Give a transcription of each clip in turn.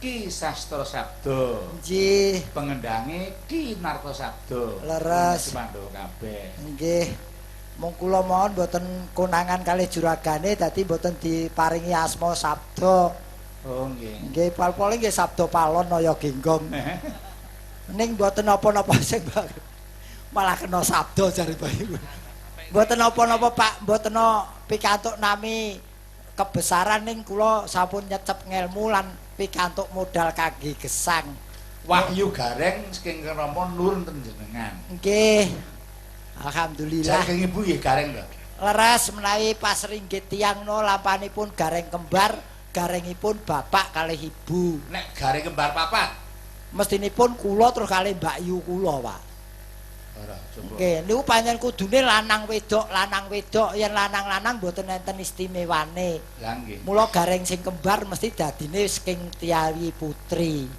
Ki Sastra Sabda. Nggih. Pengendange Ki Narto Sabda. Leres. Pandhawa kabeh. Nggih. Mung kula mohon mboten konangan kalih juragane dadi mboten diparingi asma Sabda. Oh nggih. Nggih, pal-pale nggih Sabda Palon Naya Genggong. Ning mboten napa-napa sing malah kena sabda jare bayi. Mboten napa-napa Pak, mboten pikantuk nami kebesaran ning kula sampun nyecep ngelmu lan pikantuk modal kangge gesang. Wahyu Gareng saking Rama nurun ten jenengan. Nggih. Alhamdulillah. Saking ibu nggih Gareng lho. Leres menawi pas ringgit tiyang no lampanipun Gareng kembar, garengipun bapak kalih ibu. Nek Gareng kembar papat, mestinipun kula terus kalih Mbak Yu kula, Pak. Ora, coba. Nggih, niku pancen kudune lanang wedok, yen lanang-lanang mboten enten istimewane. Lah nggih. Mula gareng sing kembar mesti dadine saking tiyawi putri.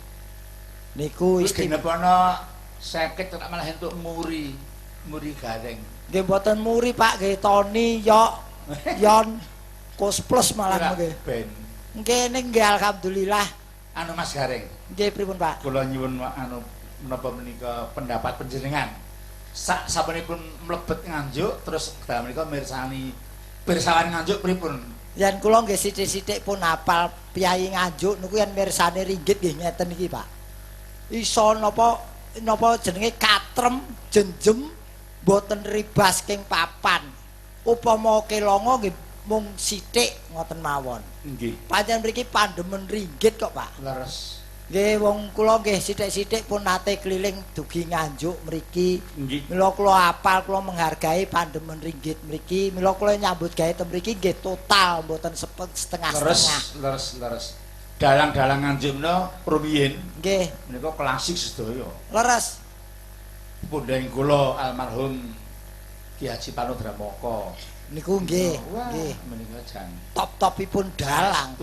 Niku Wis genep ana 50 nek malah entuk muri, muri Gareng. Nggih mboten muri Pak, nggih Tony, Yok, Yon, Kos Plus malah nggih. Ben. Nggih ning nggih alhamdulillah. Anu Mas Gareng. Nggih pripun Pak? Kula nyuwun anu menapa menika pendapat panjenengan. Sak sapunipun mlebet Nganjuk terus dalam menika mirsani pirsawan Nganjuk pripun? Yen kula nggih sithik-sithik pun hafal piyayi Nganjuk niku yen mirsani ringgit nggih ngeten iki Pak. Iso napa napa jenenge katrem jenjem mboten ribas king papan. Upama kelongo nggih mung sithik ngoten mawon. Nggih. Pancen mriki pandemen ringgit kok Pak. Leres. Nggih wong kula nggih sithik-sithik pun nate keliling dugi Nganjuk mriki. Nggih. Mila kula apal, kula menghargai pandemen ringgit mriki. Mila kula nyambut gawe ten mriki nggih total mboten setengah-setengah. Leres, leres, leres. Dalang-dalang Nganjuk menika rumiyin. Nggih. Menika klasik sedaya. Leres. Pundheng kula almarhum Ki Haji Panudramaka. Niku nggih, nggih. Menika jan top-topipun dalang.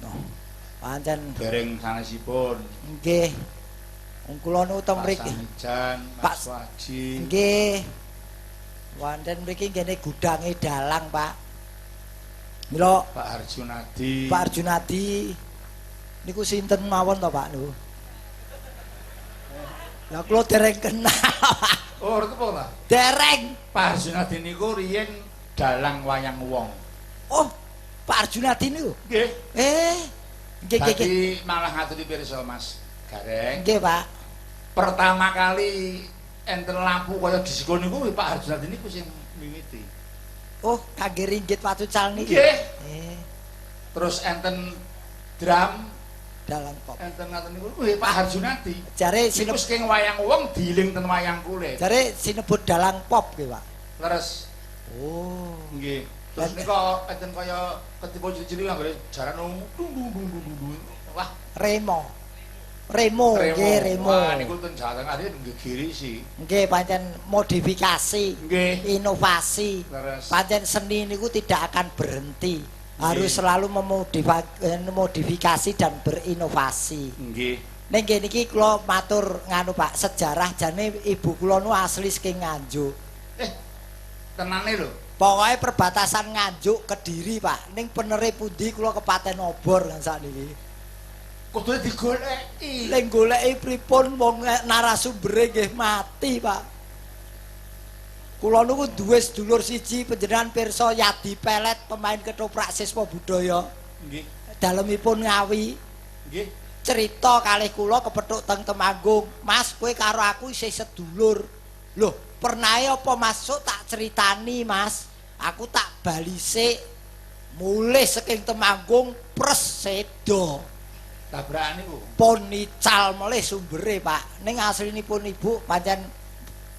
Noh. Pancen dereng sanesipun. Nggih. Wong kula niku teng mriki. Pak Waji. Nggih. Wonten mriki nggene gudange dalang, Pak. Mila Pak Arjunadi. Pak Arjunadi niku sinten mawon to, Pak niku? Lah kula dereng kenal. Oh, ngerti apa, Pak? Dereng. Pak Arjunadi niku riyen dalang wayang wong. Oh, Pak Arjunadi niku? Nggih. Nggih, nggih, nggih. Malah ngaturi pirsa Mas Gareng. Nggih, Pak. Pertama kali enten lampu kaya disko niku Pak Arjunadi niku sing miwiti. Oh, kangge ringgit watu cal niki. Nggih. Terus enten drum dalang pop. Enten ngaten niku Pak Arjunadi. Jare niku saking wayang wong diiling ten wayang kulit. Jare sinebut dalang pop nggih, Pak. Leres. Oh, nggih. Terus nika enten kaya ketipu cilik-cilik anggere jaran dung dung dung dung. Wah, Remo. Remo, nggih Remo. Wah, niku ten Jawa Tengah nggih girisi. Nggih, pancen modifikasi, nggih, inovasi. Leres. Pancen seni niku tidak akan berhenti. Harus selalu memodifikasi dan berinovasi. Nggih. Ning nggih niki kula matur nganu Pak, sejarah jane ibu kula nu asli saking Nganjuk. Tenane lho. Pokoke perbatasan Nganjuk Kediri, Pak. Ning penere pundi kula kepaten obor kan sakniki. Kudune digoleki. Ning goleki pripun wong narasumbere nggih mati, Pak. Kula niku duwe sedulur siji panjenengan pirsa Yadi Pelet, pemain ketoprak Siswa Budaya. Nggih. Dalemipun Ngawi. Nggih. Cerita kalih kula kepethuk teng Temanggung. Mas, kowe karo aku isih sedulur. Loh, pernahe apa masuk tak ceritani, Mas. Aku tak bali sik. Mulih saking Temanggung pres sedo. Tabrakan niku. Pun ical melih sumbere, Pak. Ning aslinipun ibu pancen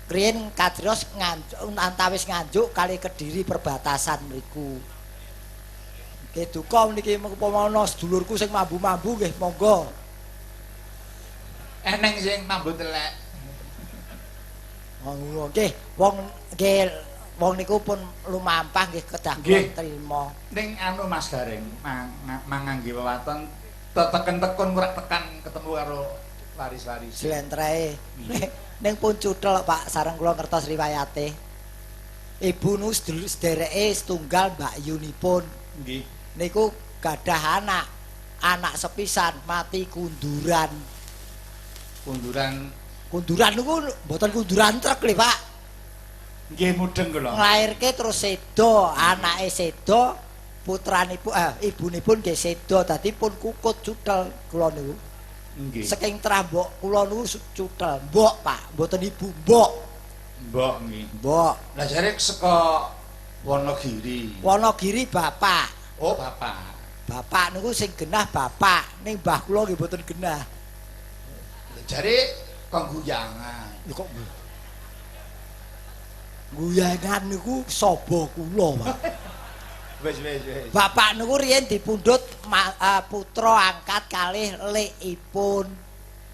riyen kadros Nganjuk antawis Nganjuk kali Kediri perbatasan mriku. Nggih duka niki upama ana sedulurku sing mambu-mambu nggih monggo. Eneng sing mambu telek. Monggo nggih wong nggih wong niku pun lumampah nggih kedah kula trima. Ning anu Mas Gareng mangangge wewaton teteken-tekun ora tekan ketemu karo waris-waris. Jlentrehe. Ning pun cuthel Pak, sareng kula ngertos riwayate. Ibu nu sedereke setunggal Mbak Yunipun. Nggih. Niku gadah anak. Anak sepisan mati kunduran. Kunduran. Kunduran niku mboten kunduran truk lho, Pak. Nggih mudeng kula. Nglairke terus sedo, anake sedo, putranipun ibunipun nggih sedo, dadi pun kukut cutel kula niku. Nggih. Saking trah mbok kula niku cutel. Mbok, Pak, mboten ibu, mbok. Mbok nggih. Mbok. Lah jare saka Wonogiri. Wonogiri bapak. Oh, bapak. Bapak niku sing genah bapak, ning mbah kula nggih mboten genah. Jare kengguyangan. Lho kok guyangan niku saba kula, Pak. Wis wis wis. Bapak niku riyen dipundhut putra angkat kalih lekipun.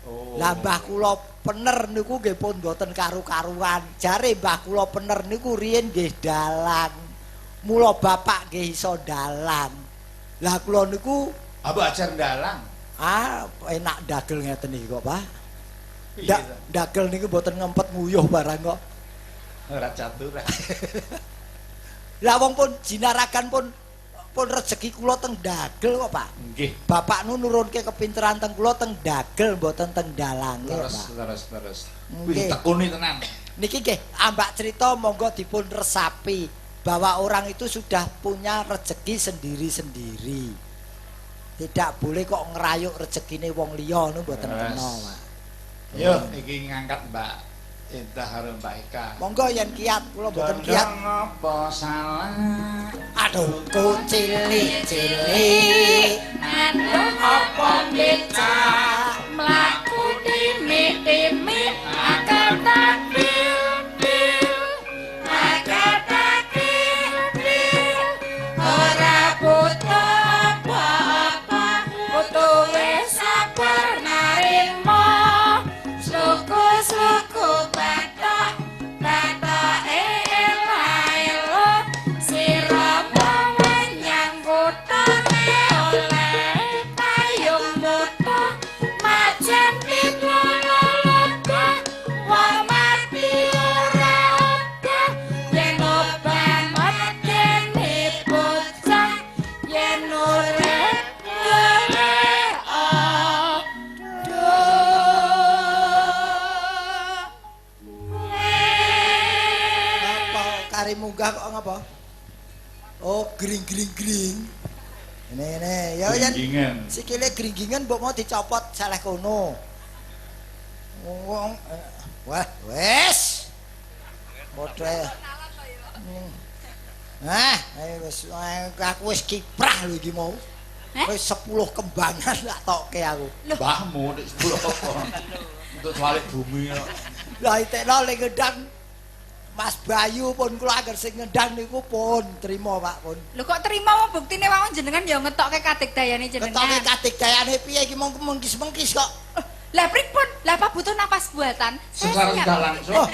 Oh. Lah mbah kula pener niku nggih pun mboten karu-karuan. Jare mbah kula pener niku riyen nggih dalang. Mula bapak nggih iso dalang. Lah kula niku apa ajar dalang? Ah, enak dagel ngeten iki kok, Pak. Dagel niku mboten ngempet nguyuh barang kok. Ora caturan. Lah wong pun jinaragan pun rejeki kula teng dagel kok, Pak. Nggih. Bapak nu nurunke kepinteran teng kula teng dagel mboten teng dalange, Pak. Terus. Wih, tekuni tenan. Niki nggih ambak cerita monggo dipun resapi bahwa orang itu sudah punya rejeki sendiri-sendiri. Tidak boleh kok ngerayuk rezekine wong liya nu mboten kena, Pak. Yo iki ngangkat Mbak Endah karo Mbak Eka. Monggo yen kiat kula mboten kiat. Ngapa salah? Aduh kucilik-cilik nandung apa becak mlaku timik-timik akal takbil akal takbil ora butuh apa-apa butuh wis sabar narimo sluku-sluku bathok bathoke ela-elo sira menyang kutane oleh payung mutu majen pitulung wong mati ora obah yen obah medeni bocah yen urip golek Apa kari munggah kok ngapa? Oh, gring-gring-gring. Ini ya yen sikile gringgingen mbok mau dicopot saleh kono. Wong wah wis. Modhe. Nah, wis aku wis kiprah lho iki mau. Wis 10 kembangan tak tokke aku. Mbahmu nek 10 apa? Untuk walik bumi kok. Lah itekno le ngendang Mas Bayu pun kula angger sing ngendang niku pun trima Pak pun. Lho kok trima wong buktine wong jenengan ya ngetokke kadigdayane jenengan. Ngetokke kadigdayane piye iki mung mengkis-mengkis kok. Lah pripun? Lah apa butuh napas buatan? Secara tidak langsung. Oh.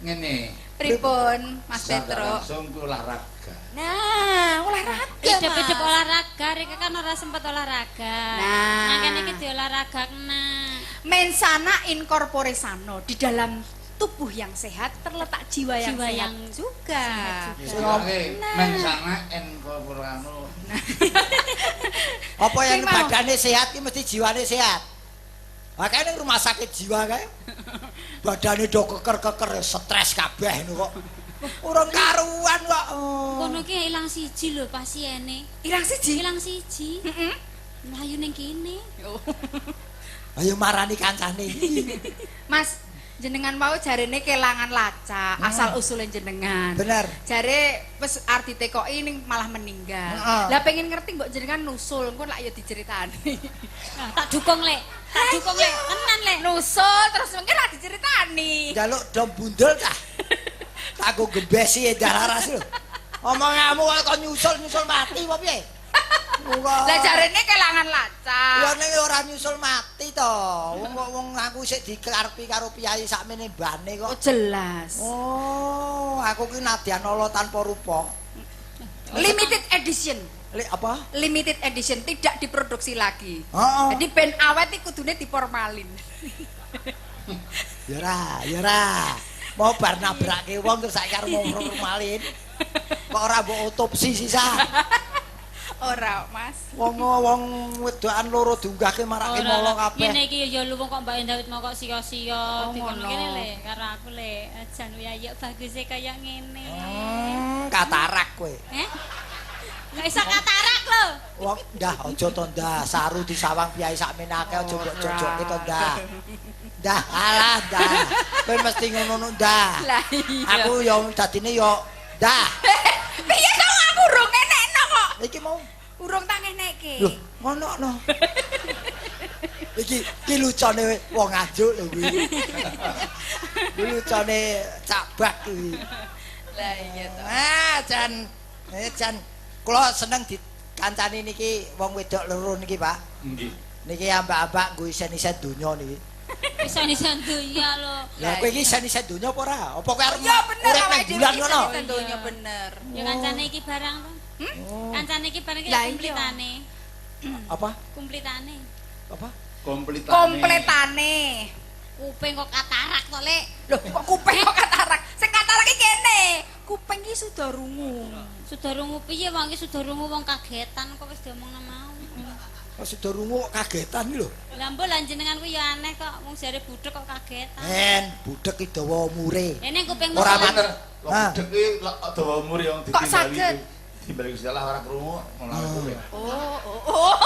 Ngene. Pripun Mas Petro? Langsung ku olahraga. Nah, olahraga. Hidup-hidup olahraga, rek kan ora sempet olahraga. Nah, makane iki diolahraga kena. Mensana in corpore sano, di dalam tubuh yang sehat terletak jiwa yang jiwa sehat yang juga. Sehat juga. Mensana in corpore sano. Apa yang badane sehat ki mesti jiwane sehat. Makanya ning rumah sakit jiwa kae badane do keker-keker stres kabeh niku kok. Urung karuan kok. Kono ki ilang siji lho pasiene. Ilang siji? Ilang siji. Heeh. Mlayu ning kene. Ayo marani kancane. Mas, jenengan mau jarene kelangan lacak, asal usule jenengan. Bener. Jare wis arep ditekoki ning malah meninggal. Lah pengen ngerti mbok jenengan nusul, engko lak ya diceritani. Nah, tak dukung lek. Tak dukung lek, tenan lek. Nusul terus mungkin lak diceritani. Njaluk dom bundel cah. Tak go gembesi endah laras lho. Omonganmu kok nyusul-nyusul mati apa piye? Lah jarene kelangan lacak. Ya ning ora nyusul mati to. Wong wong aku sik dikarepi karo piyai sakmene mbane kok. Oh jelas. Oh, aku ki nadyan ala tanpa rupa. Limited edition. Apa? Limited edition, tidak diproduksi lagi. Oh. Jadi ben awet iki kudune diformalin. Ya ora, ya ora. Mau bar nabrake wong terus saiki arep formalin. Kok ora mbok otopsi sisan. Ora, Mas. Wong wedokan loro diunggahke marake molo kabeh. Ngene iki ya luwung kok Mbak Endah wit mau kok sia-sia dikono kene le karo aku le. Jan ya baguse kaya ngene. Katarak kowe. Heh? Kok iso katarak lho. Wong ndah aja to ndah, saru disawang piyai sakmene akeh aja mbok jojoke to ndah. Ndah alah ndah. Kowe mesti ngono ndah. Lah iya. Aku ya dadine ya ndah. Piye to aku urung enekno kok. Iki mau urung tak ngenekke. Lho, ngono no. Iki iki lucone wong Nganjuk lho kuwi. Kuwi lucone cabak kuwi. Lah iya to. Ah, jan jan kula seneng dikancani niki wong wedok loro niki, Pak. Nggih. Niki ambak-ambak nggo isen-isen donya niki. Isen-isen donya lho. Lah kowe iki isen-isen donya apa ora? Apa kowe arep ya bener urip nang bulan ngono? Isen donya bener. Ya kancane iki barang to. Kancane iki barang iki kumplitane. Apa? Kumplitane. Apa? Komplitane. Kompletane. Kuping kok katarak to, Lek. Lho, kok kuping kok katarak? Sing katarak iki kene. Kuping iki sudah rungu. Sudah rungu piye wong iki sudah rungu wong kagetan kok wis diomongno mau. Kok sudah rungu kok kagetan iki lho. Lah mbok lan jenengan ku ya aneh kok wong jare budhek kok kagetan. Men, budhek ki dawa umure. Ene kupingmu ora bener. Wong budhek ki dawa umure wong Kok saged? Ditimbali Gusti Allah ora krungu malah kuping. Oh.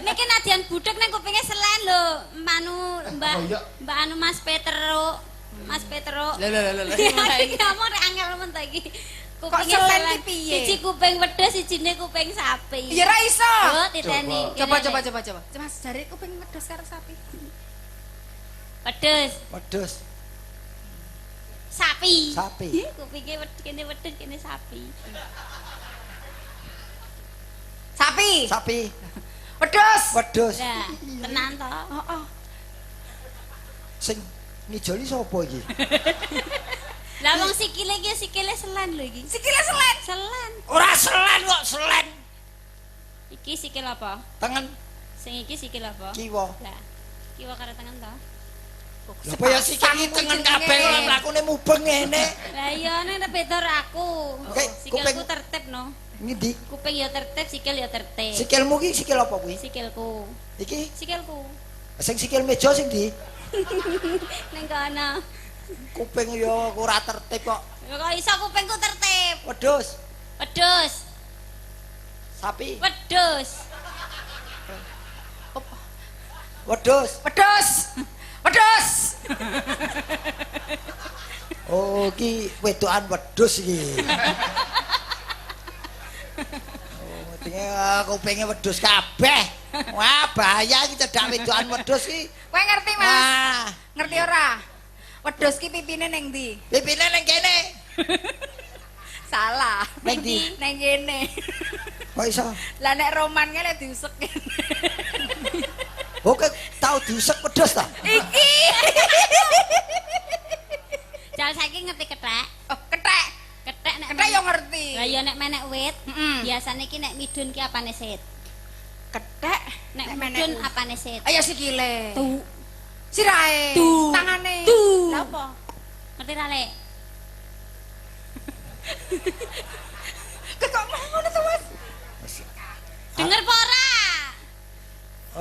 Niki nadian budhek ning kupinge selen lho, Manu Mbak Mbak anu Mas Petro. Mas Petro. Lho lho lho. Iki ngomong rek angel men ta iki. Kupinge selen ki piye? Siji kuping wedhus, sijine kuping sapi. Ya ora iso. Oh, titeni. Coba. Mas jare kuping wedhus karo sapi. Wedhus. Wedhus. Sapi. Sapi. Kupinge kene wedhus kene sapi. Sapi. Sapi. Wedhus. Wedhus. Lah, tenan to. Heeh. Sing ngijoli sapa iki? Lah wong sikile iki sikile selen lho iki. Sikile selen. Selen. Ora selen kok selen. Iki sikil apa? Tengen. Sing iki sikil apa? Kiwa. Lah, kiwa karo tengen to. Lha apa ya sikil iki tengen kabeh ora mlakune mubeng ngene. Lah iya nek beda aku. Sikilku tertib no. Ngendi? Kuping ya tertib, sikil ya tertib. Sikilmu ki sikil apa kuwi? Sikilku. Iki? Sikilku. Sing sikil meja sing ndi? Ning kono. Kuping ya ora tertib kok. Ya kok iso kupingku tertib? Wedhus. Wedhus. Sapi. Wedhus. Wedhus. Wedhus. Wedhus. Oh, iki wedokan wedhus iki. Oh, dinge kupinge wedhus kabeh. Wah, bahaya iki cedhak wedokan wedhus iki. Kowe ngerti, Mas? Wah. Ngerti ora? Wedhus ki pipine ning ndi? Pipine ning kene. Salah. Ning ndi? Ning kene. Kok iso? Lah nek roman ki lek diusek kene. Oke, tau diusek wedhus ta? Iki. Jal saiki ngerti kethek. Oh, kethek. Kethek nek kethek yo ngerti. Lah ya nek menek wit, biasane iki nek midun ki apane sit? Kethek nek midun apane sit? Ayo sikile. Tu. Sirahe, tangane. Tu. Lah apa? Ngerti ra, Lek? Kok ngono to, Mas? Denger apa ora?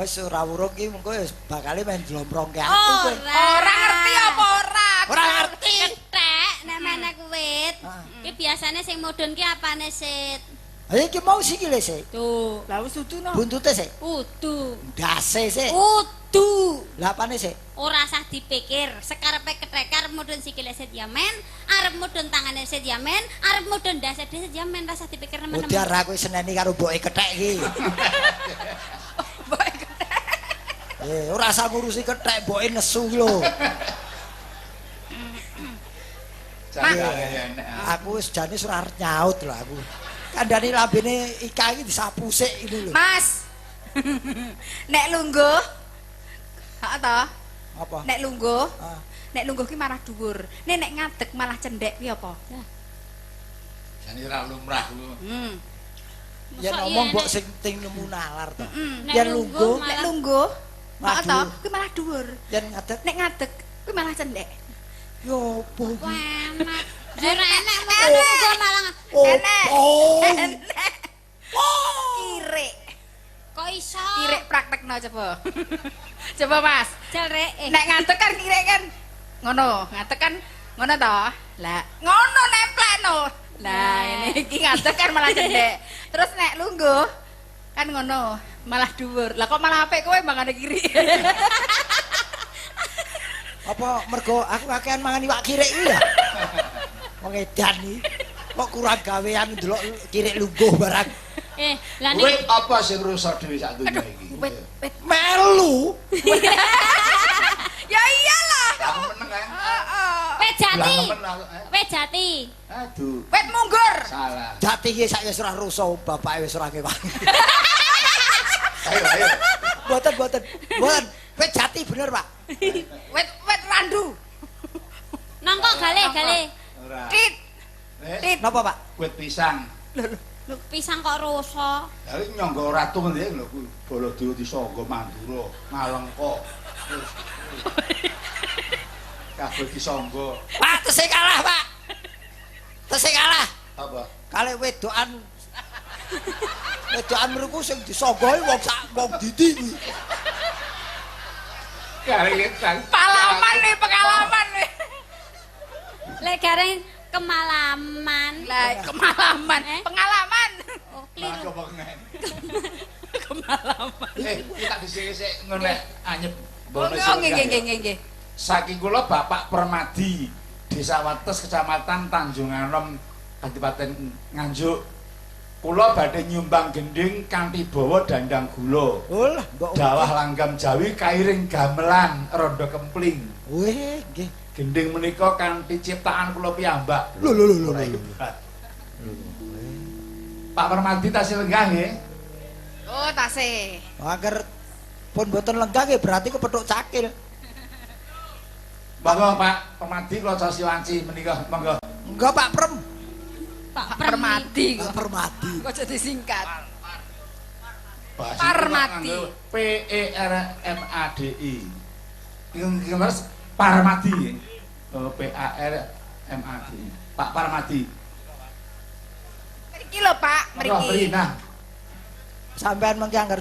Wis ora urung ki mengko ya bakale main jlomprongke aku kowe. Ora ngerti apa ora? Ora ngerti. Kethek nek menek wit, ki biasane sing mudhun ki apane sit? Ha iki mau sikile sik. Tuh. Lah wis udu no. Buntute sik. Udu. Ndase sik. Udu. Lah apane sik? Ora sah dipikir, sekarepe kethek arep mudhun sikile sit ya men, arep mudhun tangane sit ya men, arep mudhun ndase sit ya men, rasa dipikir nemen-nemen. Udah ra kowe seneni karo mboke kethek iki. Mboke kethek. Ora usah ngurusi kethek mboke nesu ki lho. Aku wis jane ora arep nyaut lho aku. Kandhane lambene Ika iki disapu sik iki lho. Mas. Nek lungguh. Heeh to? Apa? Nek lungguh. Nek lungguh ki malah dhuwur. Nek nek ngadeg malah cendhek ki apa? Jane ora lumrah ku. Yen ngomong mbok sing ting nemu nalar to. Yen lungguh, nek lungguh, heeh to, kuwi malah dhuwur. Yen ngadeg, nek ngadeg kuwi malah cendhek. Yo opo iki? Enak. Ora enak lungguh malah enek. Iso. Kirik praktekno coba. Coba Mas. Jal rek. Nek ngadeg kan kirik kan ngono, ngadeg kan ngono to. Lah, ngono nemplekno. Lah, ini iki ngadeg kan malah cendhek. Terus nek lungguh kan ngono, malah dhuwur. Lah kok malah apik kowe mangane kiri. Apa mergo aku kakean mangan iwak kirik kuwi ya? Wong edan iki. Kok kurang gawean ndelok kirik lungguh barang. Lah nek wit apa sing rusak dhewe sak donya iki? Wit, wit melu. Ya iyalah. Aku meneng kan. Heeh. Wit jati. Wit jati. Aduh. Wit munggur. Salah. Jati iki saiki wis ora rusak, bapake wis ora ngewangi. Ayo, ayo. Mboten, mboten. Mboten. Wit jati bener, Pak. Wit wit randu. Nangka gale, gale. Ora. Tit. Tit. Napa, Pak? Wit pisang. Lho, pisang kok rusak. Lah iki nyangga ratu ngendi lho kuwi Baladewa disangga Mandura, Ngalengka. Kabeh disangga. Pak, tesih kalah, Pak. Tesih kalah. Apa? Kalih wedokan. Wedokan mriku sing disanggahi wong sak wong didi kuwi. Palaman nih, pengalaman nih. Lek gareng kemalaman. Lah, kemalaman, pengalaman. Oh, kliru. Kemalaman. Kita dhisik-sik ngono nek anyep Oh, nggih nggih nggih nggih. Saking kula Bapak Permadi, Desa Wates, Kecamatan Tanjunganom, Kabupaten Nganjuk. Kula badhe nyumbang gendhing kanthi bawa dandang gula. Olah, mbok dawah langgam Jawi kairing gamelan rondo kempling. Weh, nggih. Gendhing menika kanthi ciptaan kula piyambak. Lho lho lho lho. Pak Permadi tasih lenggah nggih? Oh, tasih. Angger pun mboten lenggah nggih berarti kepethuk cakil. Monggo Pak Permadi kula cosiwanci menika monggo. Enggak Pak Prem. Pak Permadi kok. Permadi. Kok jadi singkat. Parmadi. P E R M A D I. Terus Parmadi. P A R M A D I. Pak Parmadi. Mriki lho Pak, mriki. Nah. Sampean mengki angger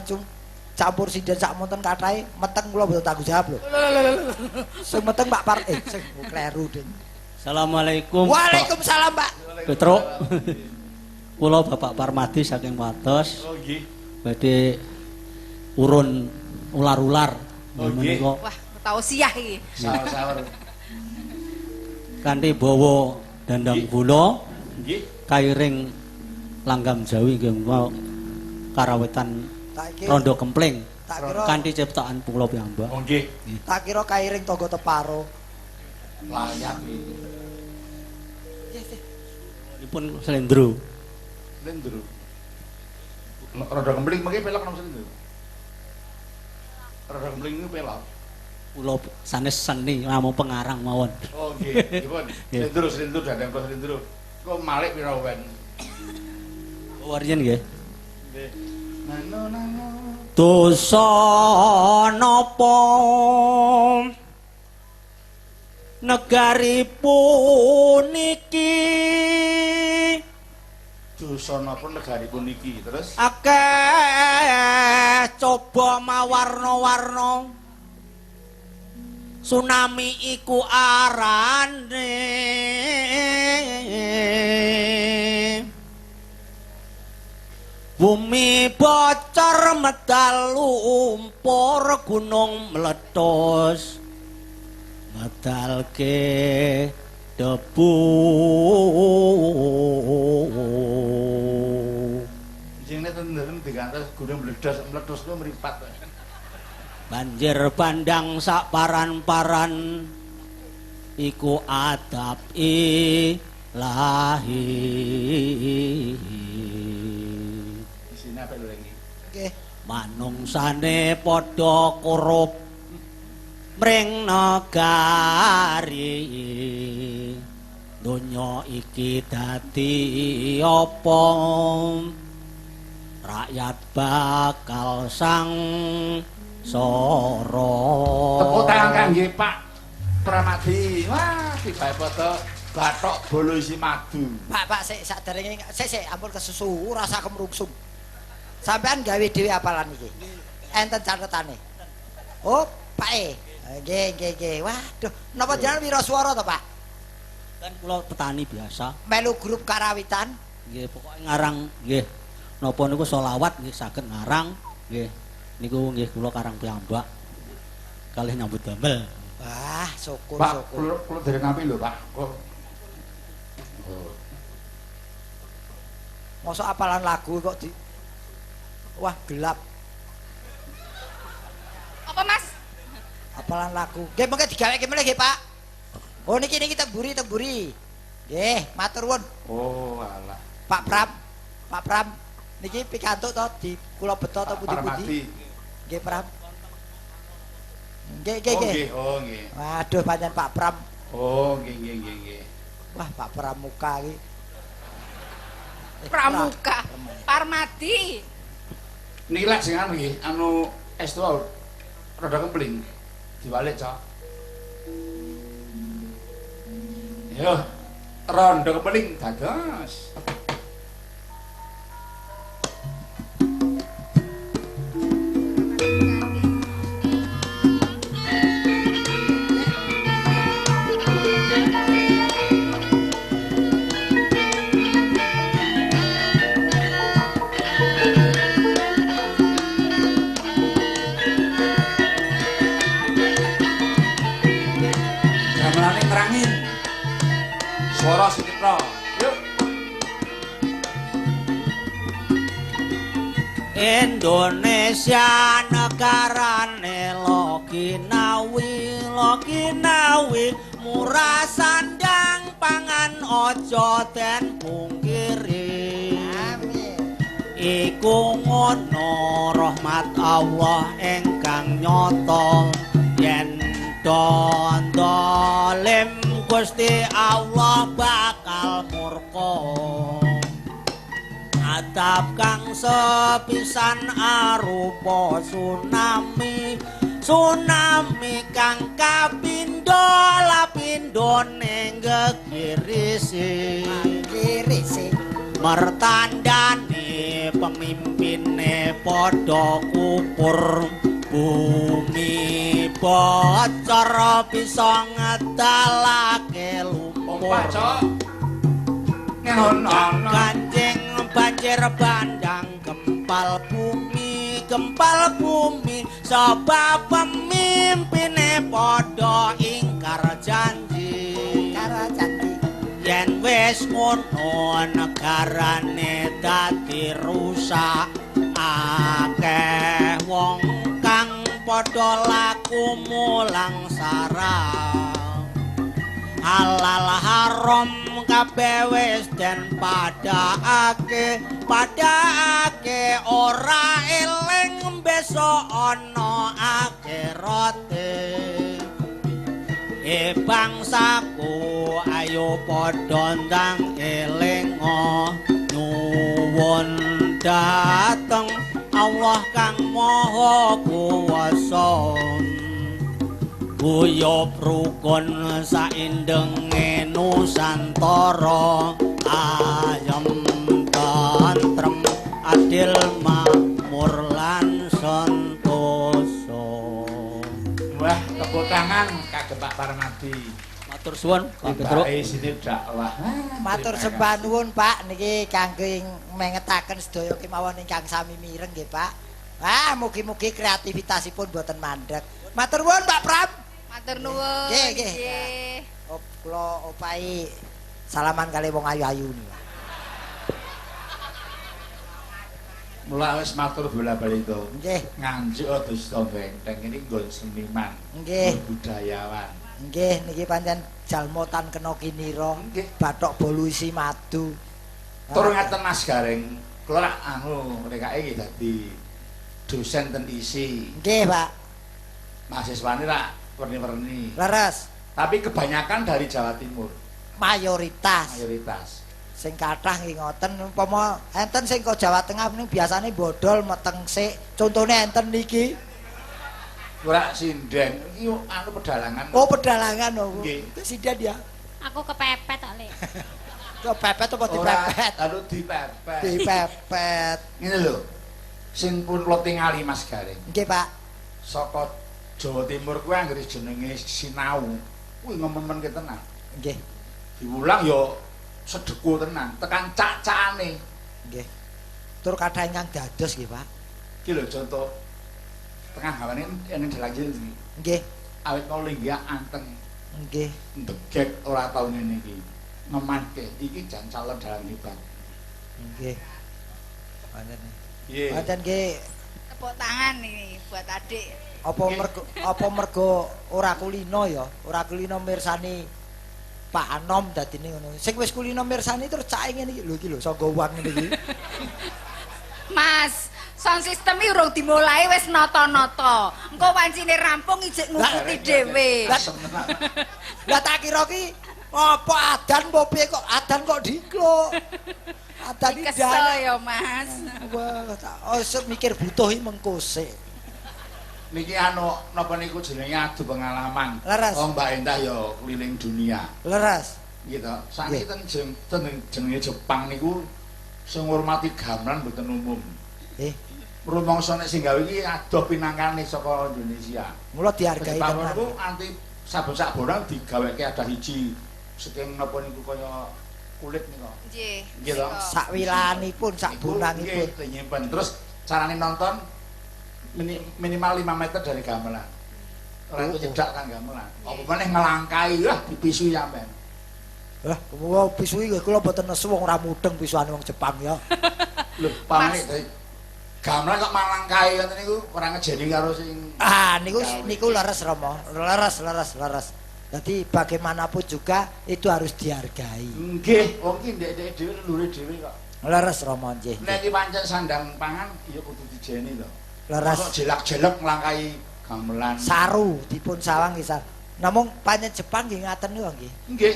campur sinden sak monten kathahe meteng kula mboten tanggung jawab lho. Sing meteng Pak Par sing kleru ding. Assalamualaikum. Waalaikumsalam Pak. Petruk. Kula Bapak Parmadi saking Wates. Oh nggih. Badhe urun ular-ular. Oh nggih. Wah, tausiah iki. Sawur-sawur. Kanthi bawa dandang gula. Nggih. Kairing langgam Jawi nggih karawitan rondo kempling. Kanthi ciptaan kula piyambak. Oh nggih. Tak kira kairing tangga teparo. Layak iki. Dipun slendro. Slendro. Rondo kempling mengki pelok napa slendro? Rondo kempling niku pelok. Kula sanes seni namung pengarang mawon. Oh nggih, dipun. Slendro slendro dandang kula slendro. Kok malik pira wen? Wariyen nggih. Nggih. Nano nano. Dosa napa negari puniki? Dosa napa negari puniki? Terus akeh coba mawarna-warna tsunami iku arane bumi bocor medal lumpur gunung meletus medalke debu. Jenenge tenderen digantos gunung meledos meletus ku mripat. Banjir bandang sak paran-paran iku adab ilahi. Isine apik lho iki. Nggih. Manungsane padha korup mring negari. Donya iki dadi apa? Rakyat bakal sang soro. Tepuk tangan kangge Pak Pramadi. Wah, tibae padha bathok bolo isi madu. Pak, Pak, sik saderenge sik sik ampun kesusu, rasa kemrungsung. Sampean gawe dhewe apalan iki. Enten catetane. Oh, Pak E. Nggih, nggih, nggih. Waduh, napa jenengan wiraswara to, Pak? Kan kula petani biasa. Melu grup karawitan. Nggih, pokoke ngarang nggih. Napa niku selawat nggih saged ngarang nggih. Niku nggih kula karang piyambak. Kalih nyambut damel. Wah, syukur Pak, syukur. Kula dereng nampi lho, Pak. Kok. Oh. Mosok apalan lagu kok di wah, gelap. Apa, Mas? Apalan lagu. Nggih, mengke digaweke melih nggih, Pak. Oh niki niki temburi temburi. Nggih, matur nuwun. Oh, alah. Pak Pram. Pak Pram niki pikantuk to di kula beto to pundi-pundi. Nggih, Pram. Nggih, nggih, nggih. Oh, nggih. Waduh, pancen Pak Pram. Oh, nggih, nggih, nggih, nggih. Wah, Pak Pramuka iki. Pramuka. Parmadi. Niki lak sing anu nggih, anu estu rada kempling. Diwalik, Cok. Yo, rondo kempeling dados. Gamelane ngerangin. Suara Sucitra. Yuk. Indonesia negarane loginawi loginawi murah sandang pangan aja den pungkiri. Amin. Iku ngono rahmat Allah ingkang nyata yen dolim Gusti Allah bakal murka. Adab kang sepisan arupa tsunami, tsunami kang kapindho lapindhone gegirisi. Gegirisi. Mertandane pemimpine padha kupur. Bumi bocor bisa ngedalake lumpur. Kancing banjir bandang gempal bumi sebab pemimpine padha ingkar janji. Ingkar janji. Yen wis ngono negarane dadi rusak, akeh wong kang padha laku mulang sarang. Halal haram kabeh wis den padhaake, padhaake ora eling besok ana akhirate. E bangsaku ayo padha ndang elinga nyuwun dhateng Allah kang Maha Kuwasa. Guyub rukun saindenge Nusantara, ayem tentrem adil makmur lan sentosa. Wah, tepuk tangan kagem Pak Parmadi. Matur suwun Pak Petruk. Isine dakwah. Matur sembah nuwun Pak niki kangge mengetaken sedaya kemawon ingkang sami mireng nggih Pak. Wah, mugi-mugi kreativitasipun boten mandeg. Matur nuwun Pak Pram. Matur nuwun. Nggih, nggih. Kula opahi salaman kali wong ayu-ayu niku. Mula wis matur bola-bali to. Nggih. Nganjuk aja benteng ini nggon seniman. Nggih. Budayawan. Nggih, niki pancen jalma tan kena kinira, bathok bolu isi madu. Tur ngaten Mas Gareng, kula lak anu rekake nggih dadi dosen ten ISI. Nggih, Pak. Mahasiswane lak werni-werni. Leres. Tapi kebanyakan dari Jawa Timur. Mayoritas. Mayoritas. Sing kathah nggih ngoten, umpama enten sing kok Jawa Tengah ning biasane bodol meteng sik. Contone enten niki. Ora sinden, iki anu pedalangan. Oh, pedalangan oh. Nggih. Sinden ya. Aku kepepet kok, Lek. Kepepet apa dipepet? Lalu dipepet. Dipepet. Ngene lho. Sing pun kula tingali Mas Gareng. Nggih, Pak. Saka Jawa Timur kuwi anggere jenenge sinau, kuwi ngemen-menke tenan. Nggih. Diwulang ya sedeku tenan, tekan cak-cakane. Nggih. Tur kathah ingkang dados nggih, Pak. Iki lho contoh tengah gawane ning dalang iki. Nggih. Awit mau linggih anteng. Nggih. Ndegek ora tau ngene iki. Ngemanke iki jan calon dalang hebat. Nggih. Wonten. Nggih. Wonten nggih. Tepuk tangan ini buat adik. Apa mergo ora kulino ya? Ora kulino mirsani Pak Anom dadine ngono. Sing wis kulino mirsani terus cake ngene iki lho iki lho sangga uang ngene iki. Mas, sound system iki urung dimulai wis nata-nata. Engko wancine rampung ijik ngukuti dhewe. Lah tak kira ki apa adan apa piye kok adan kok dikluk. Adan iki kesel ya, Mas. Wah, tak mikir butuh iki mengko sik. Niki anu napa niku jenenge adu pengalaman. Leres. Wong Mbak Endah ya keliling dunia. Leres. Nggih to. Sakniki teng jenenge Jepang niku sing ngurmati gamelan mboten umum. Rumangsa nek sing gawe iki adoh pinangkane saka Indonesia. Mula dihargai Jepang tenan. niku anti saben sak borang digaweke ada hiji saking napa niku kaya kulit niku. Nggih. Nggih to. Sak wilanipun, sak bonangipun. Nggih, nyimpen. Terus carane nonton minimal 5 meter dari gamelan. Ora itu nyedak kan gamelan. Apa meneh ngelangkai lah dipisui sampean. Lah, wong pisui kula mboten nesu wong ora mudeng pisuane wong Jepang ya. Lho, pamane dari gamelan kok malangkai ngoten niku ora ngejeni karo sing ah niku niku leres Rama. Leres leres leres. Dadi bagaimanapun juga itu harus dihargai. Nggih, wong ki ndek-ndek dhewe lure dhewe kok. Leres Rama nggih. Nek iki pancen sandang pangan ya kudu dijeni to. Leres. Kok jelak-jelek nglangkai gamelan. Saru dipun sawang nggih sar. Namung pancen Jepang nggih ngaten niku nggih. Nggih.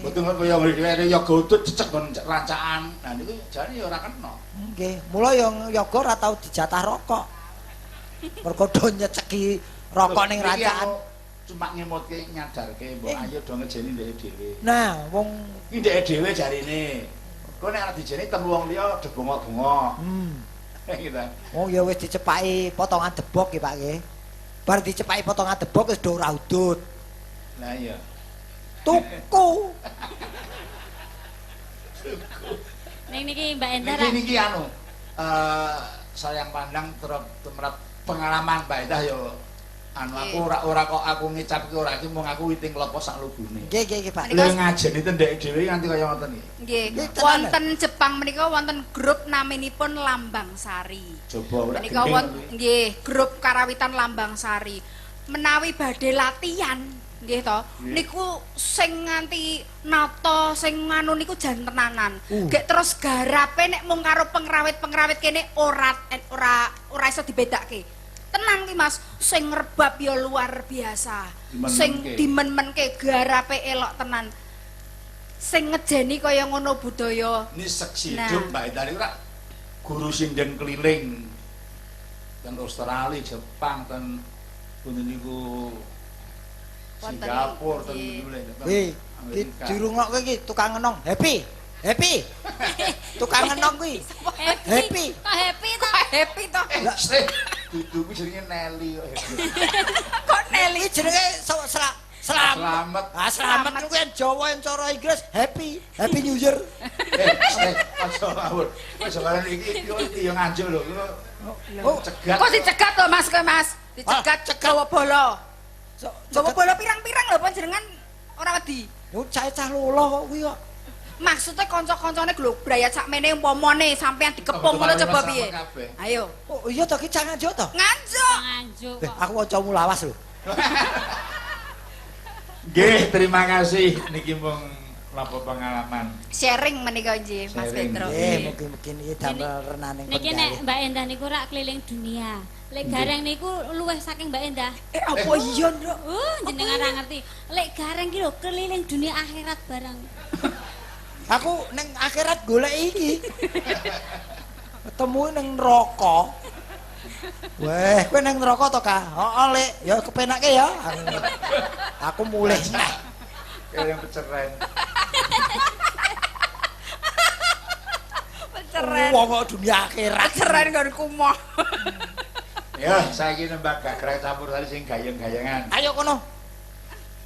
Mboten kaya ngene yoga utut cecek nggon rancaan. Nah niku jane ya ora kena. Nggih, mula ya yoga ora tau dijatah rokok. Mergo do nyeceki rokok ning rancaan. Cuma ngemutke nyadarke mbok ayo do ngejeni ndeke dhewe. Nah, wong iki ndeke dhewe jarine. Kok nek ora dijeni temu wong liya do bengok-bengok. Gitu. Oh ya wis dicepaki potongan debok nggih Pak nggih. Bar dicepaki potongan debok wis do ora udut. Lah iya. Tuku. Ning niki Mbak Endah. Niki anu sayang pandang tumrap pengalaman Mbak Endah ya anu aku ora kok aku ngecap ki ora iki mung aku witing klopo sak lugune. Nggih nggih nggih Pak. Lha ngajeni tendhek dhewe nganti kaya ngoten iki. Nggih. Wonten Jepang menika wonten grup naminipun Lambang Sari. Coba ora menika nggih grup karawitan Lambang Sari. Menawi badhe latihan nggih to niku sing nganti nata sing nganu niku jan tenanan. Gek terus garape nek mung karo pengrawit-pengrawit kene ora iso dibedakke. Tenang ki Mas, sing ngrebab ya luar biasa. Sing dimen-menke garape elok tenan. Sing ngejeni kaya ngono budaya. Ini seksi hidup Mbak Endah niku guru sinden keliling ten Australia, Jepang, ten pundi niku Singapura, ten pundi. Wih, dirungokke iki tukang ngenong, happy. Happy. Tukang ngenong kuwi. Happy. Kok happy to? Happy to. Dudu kuwi jenenge Nelly kok. Kok Nelly jenenge Slamet. Ah Slamet kuwi yang Jawa yang cara Inggris happy. Happy New Year. Aja ngawur. Wis karo iki iki yo nganjuk lho. Oh, cegat. Kok dicegat to Mas kowe Mas? Dicegat gawa bola. Gawa bola pirang-pirang lho panjenengan ora wedi. Yo cah-cah lolo kok kuwi kok. Maksudnya kanca-kancane lho brayat sakmene umpamane sampean dikepung ngono coba piye? Ayo. Oh iya to ki cah nganjuk to? Nganjuk. Nganjuk kok. Aku kancamu lawas lho. Nggih, terima kasih niki mung napa pengalaman. Sharing menika nggih Mas Petro. Nggih, mugi-mugi niki damel renaning pendhawuh. Niki nek Mbak Endah niku rak keliling dunia. Lek Gareng niku luwih saking Mbak Endah. Apa iya, Nduk? Jenengan ora ngerti. Lek Gareng ki lho keliling dunia akhirat barang. Aku neng akhirat golek iki. Ketemu neng neraka. Weh, kowe neng neraka to, Kak? Heeh, Lek. Ya kepenake ya. Aku mulih neh. Kayak yang peceren. Keceren. Wong kok dunia akhirat. Keceren nggonku moh. Ya, saiki nembang gagrag campur sari sing gayeng-gayengan. Ayo kono.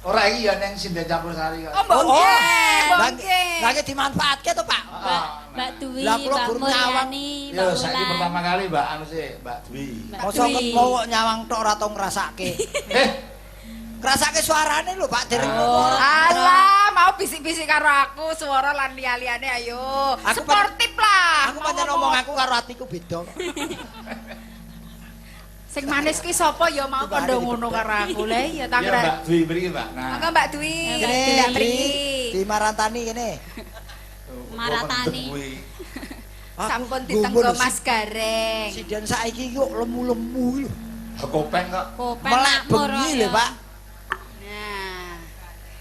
Ora iki ya neng sinden campur sari kok. Oh, mbok nggih, mbok nggih. Lah iki dimanfaatke to, Pak. Mbak Dwi, Lah, kula Mbak guru nyawang. Mulyani, Ya, Mbak saiki Wulan. pertama kali Mbak anu sih, Mbak Dwi. Mbak Mosok Dwi. ket mau kok nyawang tok ora tau ngrasake. Eh, Ngrasake suarane lho, Pak, dereng. Alah, mau bisik-bisik karo aku, suara lan liya-liyane ayo. Aku Sportif lah. Aku pancen ngomong aku karo atiku beda kok. Sing manis ki sapa ya mau Tibane kandha ngono karo aku. Lah iya ya tanggra. Mbak Dwi mriki, Mbak. Nah. Monggo Mbak Dwi. Kene Tindak di mriki. di Marantani kene. Maratani. Aku Sampun gumun ditenggo lho, Mas Gareng. Sinden saiki kok lemu-lemu iki lho. Kopeng kok. Kopeng Melek makmur bengi ya. lho, Pak. Nah.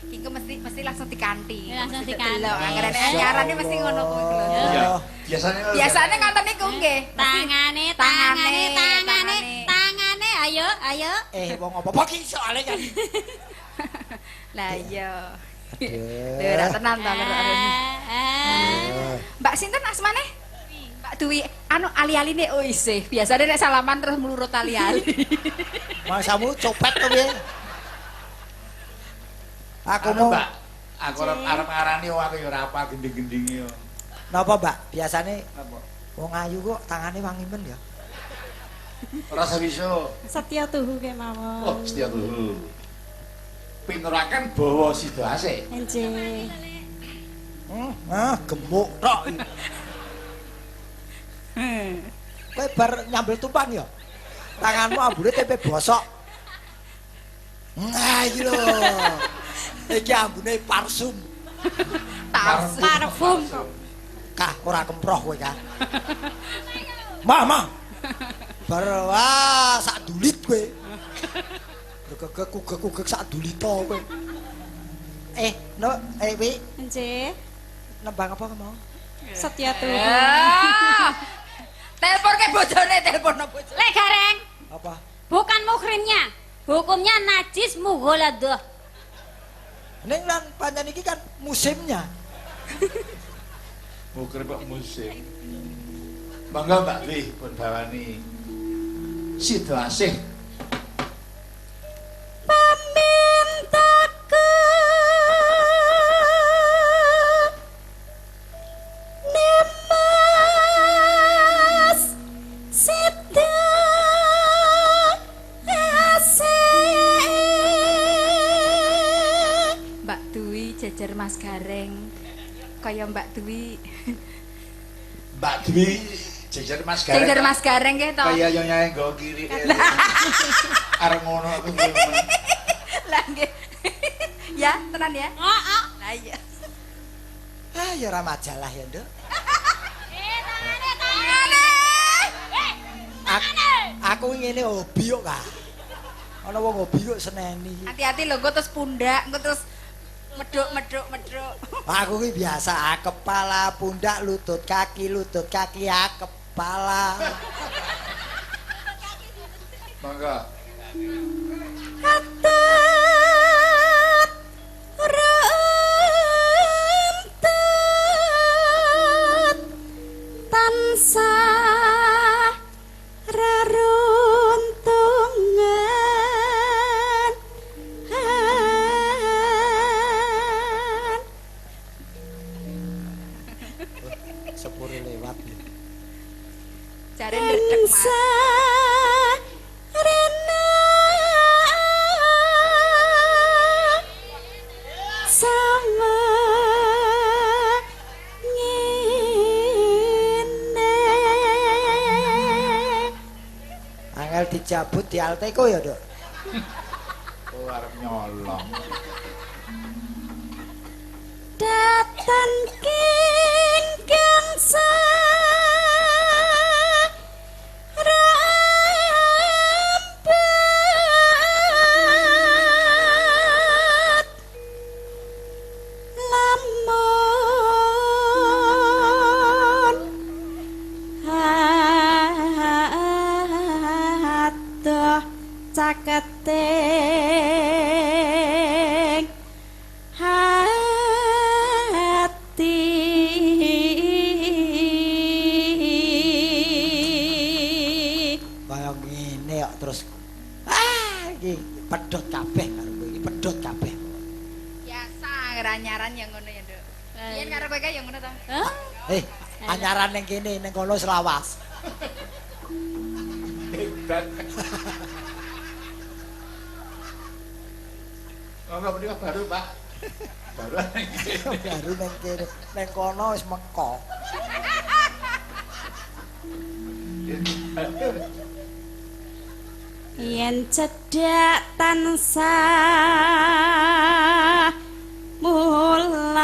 Iki ku mesti mesti langsung dikanti. Ya, langsung Mesti dikanti. delok. Angger nek anyaran mesti ngono kuwi lho. Iya. Biasanya Biasane ngoten niku nggih. Tangane, tangane, tangane, tangane, ayo, ayo. Eh, wong apa-apa ki soalnya kan. Lah iya. Aduh. Lho ra tenan ta lho. Eh, Mbak sinten asmane? Mbak Dwi, anu ali-aline oh isih. Biasane nek salaman terus mlurut ali-ali. Masamu copet to piye? Aku Anu, mau Mbak, aku arep arep ngarani wong aku ya ora apa gending-gendinge yo. napa, Mbak? Biasane Napa? wong ayu kok tangane wangi men ya. Ora sawiso. Setia tuhu kemawon. Oh, setia tuhu. Pinuraken bawa sida asih. Enjih. Ah, gemuk tok. Kowe bar nyambel tumpang ya? Tanganmu ambune tempe bosok. Nah, iki lho. Iki ambune parsum. Tas. Parfum kok. Kah, ora kemproh kowe, Kah. Mama. Bar wah sak dulit kowe. Gegek kugek-kugek sak dulita kowe. Eh, no, eh wi, Enjih. nembang apa mau? Setia tuhu. Ah. Telepon ke bojone, telepon bojone. Lek Gareng, Apa? bukan muhrimnya. Hukumnya najis mughaladah. Ning lan pancen iki kan musimnya. Muker kok musim. Monggo Mbak Dwi pun bawani sida asih. Pamintaku Nemas Sida Asih. Mbak Dwi jejer Mas Gareng. Kaya Mbak Dwi. Mbak Dwi jejer Mas Gareng. Jejer Mas Gareng nggih to. Kaya yo nyae nggo kiri. Arep ngono aku. Lah nggih. Ya, tenan ya. Heeh. Lah iya. Ah, ya ora majalah ya, Nduk. Eh, tangane, tangane. Eh, Aku ngene hobi kok, Kak. Ana wong hobi kok seneni. Hati-hati lho, engko terus pundak, engko terus medhuk medhuk medhuk. Aku ki biasa kepala, pundak, lutut kaki, kepala. Monggo. Atat runtut tansah reruntungan. Sepure lewat. Jare ndredeg Mas. Rena sama ngene. Angel dicabut di Alteko ya, Nduk. Oh, arep nyolong. Datan kingkang sarampet lamun adoh caketing hati. Terus iki pedhot kabeh karo kowe iki, pedhot kabeh. Biasa anyaran yang ngono ya, Nduk. Biyen karo kowe kae ya ngono to. Hah? Anyaran ning kene ning kono selawas. Hebat. Monggo menika baru, Pak. Baru ning kene. Baru ning kene, ning kono wis meko. Yen cedhak tansah mulat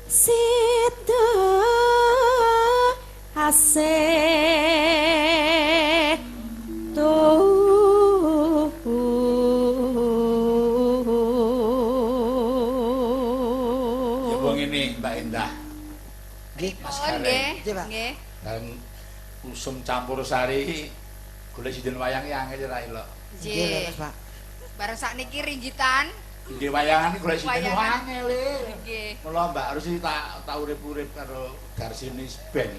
sido asih Ya wong ini Mbak Endah. Nggih, Mas Oh, Gareng. nggih. Nggih, Pak. Nggih. Dan usum campur sari golek sinden wayang ki angel ora ilok. Nggih, Nggih. leres, Pak. Bareng sakniki ringgitan. Nggih wayangan iki golek sinden Wayangan. angel. Nggih. Mula Mbak Rusi tak tak urip-urip karo Garsinis band.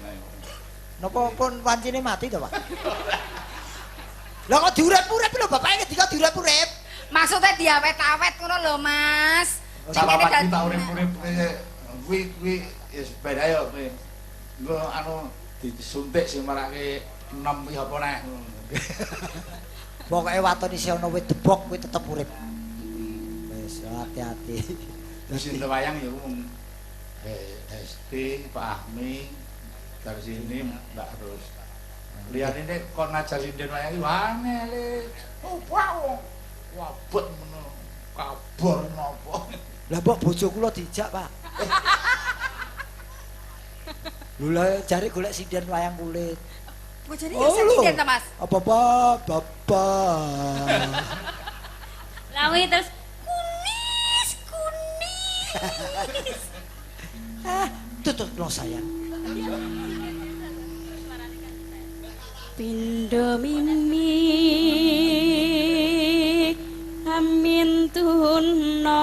Napa pun wancine mati to, Pak? Lah kok diurip-urip lho bapake ngendika diurip-urip. Maksudnya diawet-awet ngono lho, Mas. Sama pagi tak urip-urip kuwi kuwi wis ben ayo kuwi. Engko anu disuntik sing marake enom kuwi apa neh. Pokoke waton isih ana wit debok kuwi tetep urip. Wis hati-hati. Sinden wayang ya wong Hesti, Pak Ahmi, Darsini, Mbak Ros. Liyane nek kon ngajar sinden wayang iki angel. Oh, wow. Wabot ngono. Kabor napa. Lah mbok bojo kula dijak, Pak. Lho lah jare golek sinden wayang kulit. Bojone ya sinden ta, Mas? Apa bapak bapak. Lawi terus kunis kunis. Tutup lo sayang. Pindo mimi amin tuna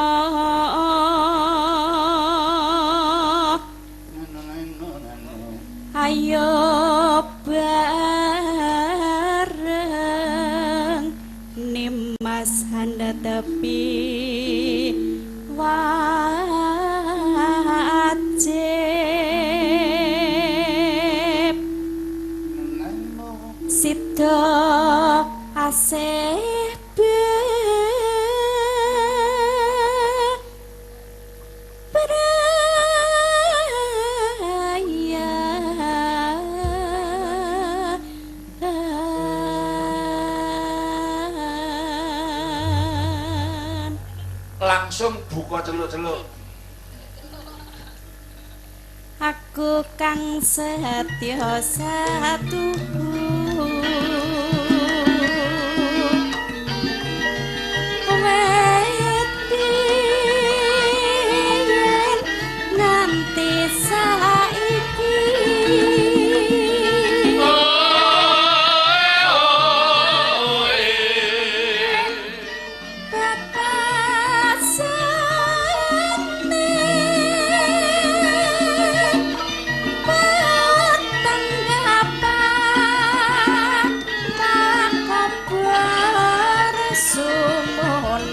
ayo bareng nimas handa tepi wajib sida asih berayan. Langsung buka celuk-celuk. Aku kang setya satuhu wet biyen nganti saiki bebasane petenggapan kabar sumunan.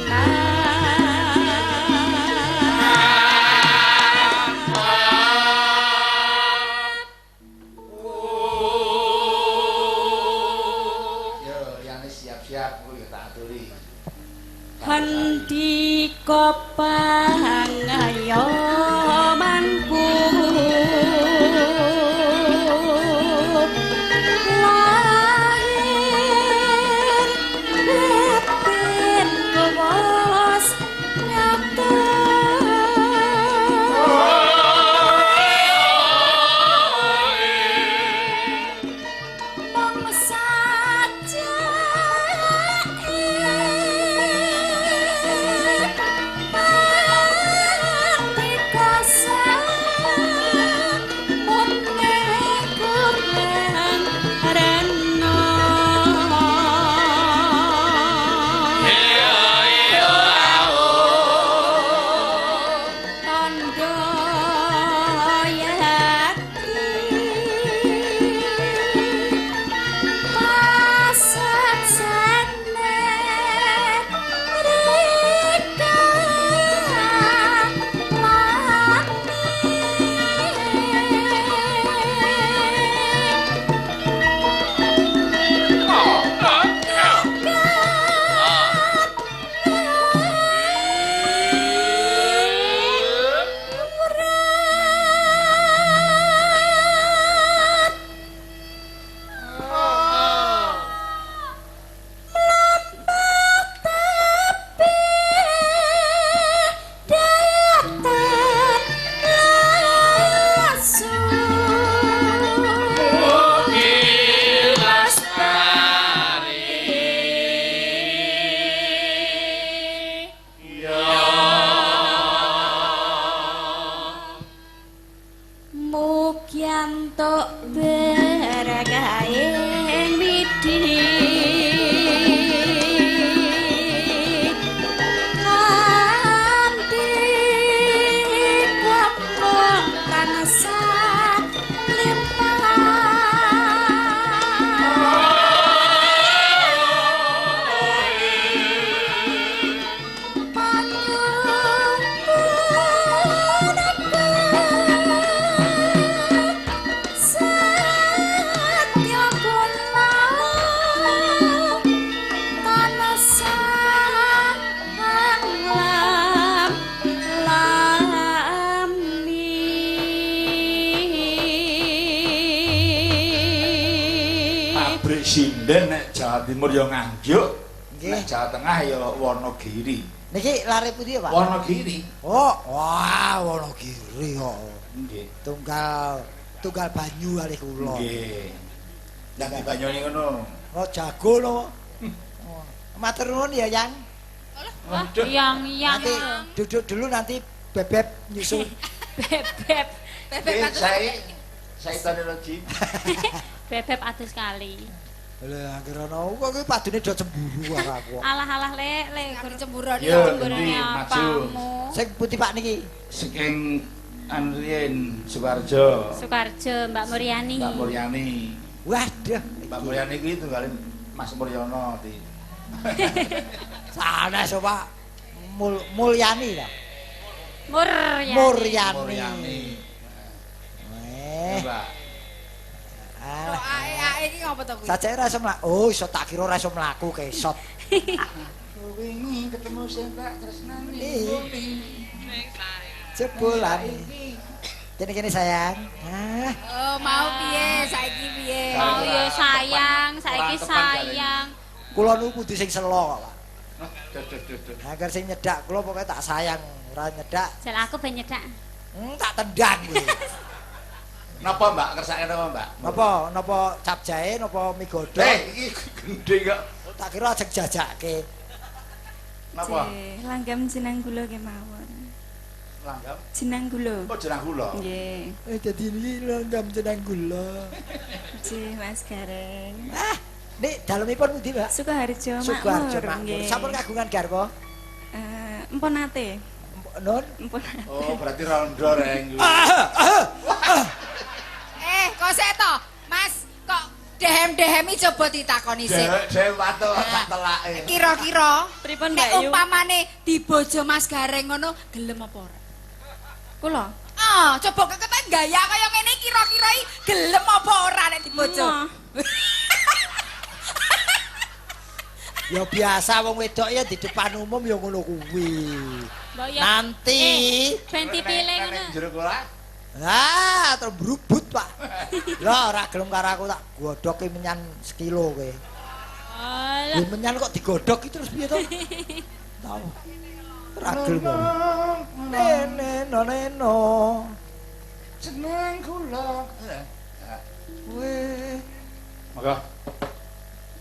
Yo, liyane siap-siap kuwi tak aturi. Handika pangayomanku lahir batin kuwas nyata mung saja Mugi-mugi entuk berkahing widi. Kanthi kuwata tansah Pabrik sinden nek Jawa Timur ya Nganjuk, Nggih. nek Jawa Tengah ya Wonogiri. Niki lare pundi ya, Pak? Wonogiri. Oh, wah, Wonogiri kok. Nggih. Tunggal tunggal banyu kalih kula. Nggih. Nang banyune ngono. Oh, jago lho. Oh. Matur nuwun ya, Yang. Wah, yang yang Nanti duduk dulu nanti bebeb nyusul. bebeb Bebek Nggih, atus. saya tani loji. bebeb adus kali. Lha anggere ana kok kuwi padune do cemburu karo aku. Alah alah le le Aku cemburuan. Yo, cemburune endi maju. apamu? Sing putih Pak niki. Saking anu riyen Sukarjo. Sukarjo Mbak Muryani. Mbak Muryani. Waduh. Mbak Muryani kuwi tunggale Mas Muryono di. Sanes kok, Pak. Mulyani ta? Muryani. Muryani. Muryani. Eh, Mbak. alah. Ae ae iki ngopo to kuwi? Sajake ora iso mlaku. Oh, iso tak kira ora iso mlaku kesot. Wingi ketemu sing tak tresnani. Ih. Jebolan. Kene-kene sayang. Ah, Oh, mau piye saiki piye? Mau yo sayang, saiki Ora tepan sayang. kula niku kudu sing selo kok, Pak. Duh duh duh duh. Agar sing nyedak kula pokoke tak sayang, ora nyedak, Jal aku ben nyedak. Tak tendang kowe. Napa Mbak kersake napa Mbak? Napa napa cap jahe napa mie godhog? Eh, iki gendhe kok. Tak kira ajeng jajake. Napa? Langgam jenang gula kemawon. Langgam. Jenang gula. Oh, jenang gula. Nggih. Eh dadi niki langgam jenang gula. Nggih, Mas Gareng. Ah, nek dalemipun pundi, Mbak? Sukoharjo Makmur. Sukoharjo Makmur. Nggih. Sampun kagungan garwa? Empun nate. Nun. Empun nate. Oh, berarti rondo reng kuwi. Eh, kok sik to? Mas, kok dehem-dehemi coba ditakoni sik. Dewek dhewe watu tak telake. Kira-kira Pripun, nek Mbak Yu? umpamane dibojo Mas Gareng ngono gelem apa ora? Kula. Ah, coba keketan gaya kaya ngene kira-kira iki gelem apa ora nek dibojo? Emoh. Ya biasa wong wedok ya di depan umum ya ngono kuwi. Mbok yo Nanti ben dipilih Nek ngono. jero kola. Ah, terus berubut, Pak. Lah ora gelem karo aku tak godhoke menyan sekilo kowe. Alah. Lha menyan kok digodhog iki terus piye to? Tau. Ora gelem. Nene no neno. Jeneng kula. Kowe Monggo.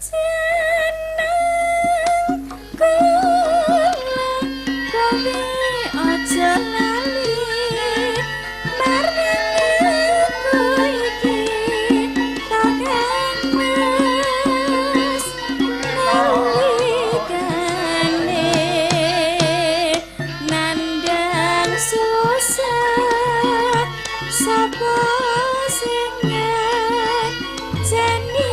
Jeneng kula kowe aja lali marang aku iki kakang Mas nalikane nandang susah sapa sing ngajeni.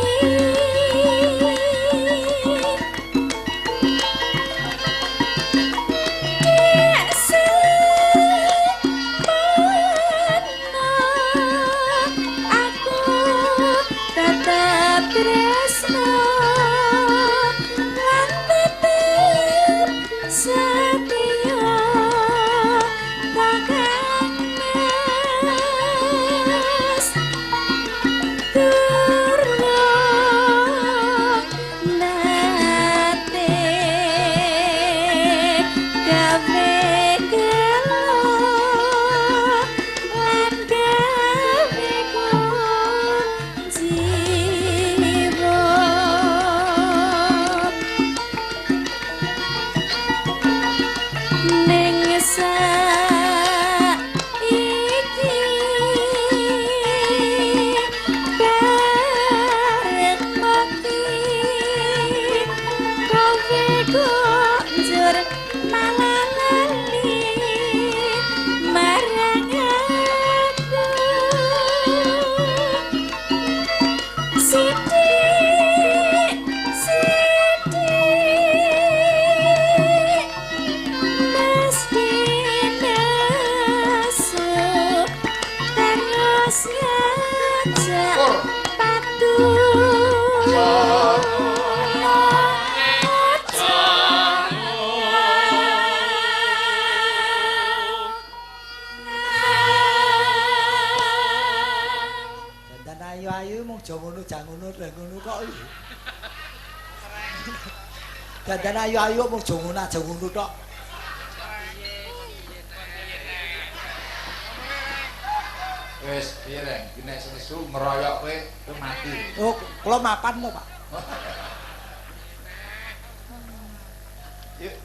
Mas ngajak padu. Dandan ayu-ayu mung aja ngono jangono ngono kok. Dandan ayu-ayu mung aja ngono aja ngono tok. Wis piye Reng, iki nek senesu ngeroyok kowe kowe mati. Oh, kula mapan to, Pak. Yuk.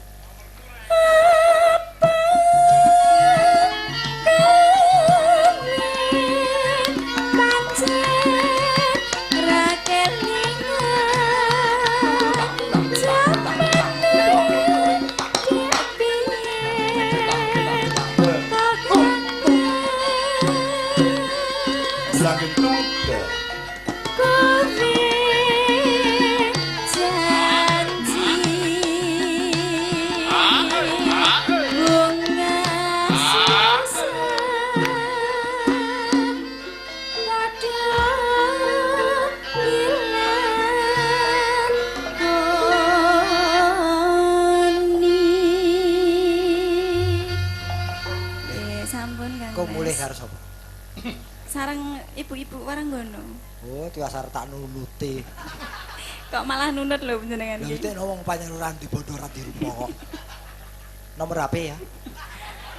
Sareng ibu-ibu Waranggono. Oh, tiwas arep tak nunuti. Kok malah nunut lho panjenengan Lha iki. iki wong pancen ora ndi bondo ora dirupa kok. Nomor HP ya?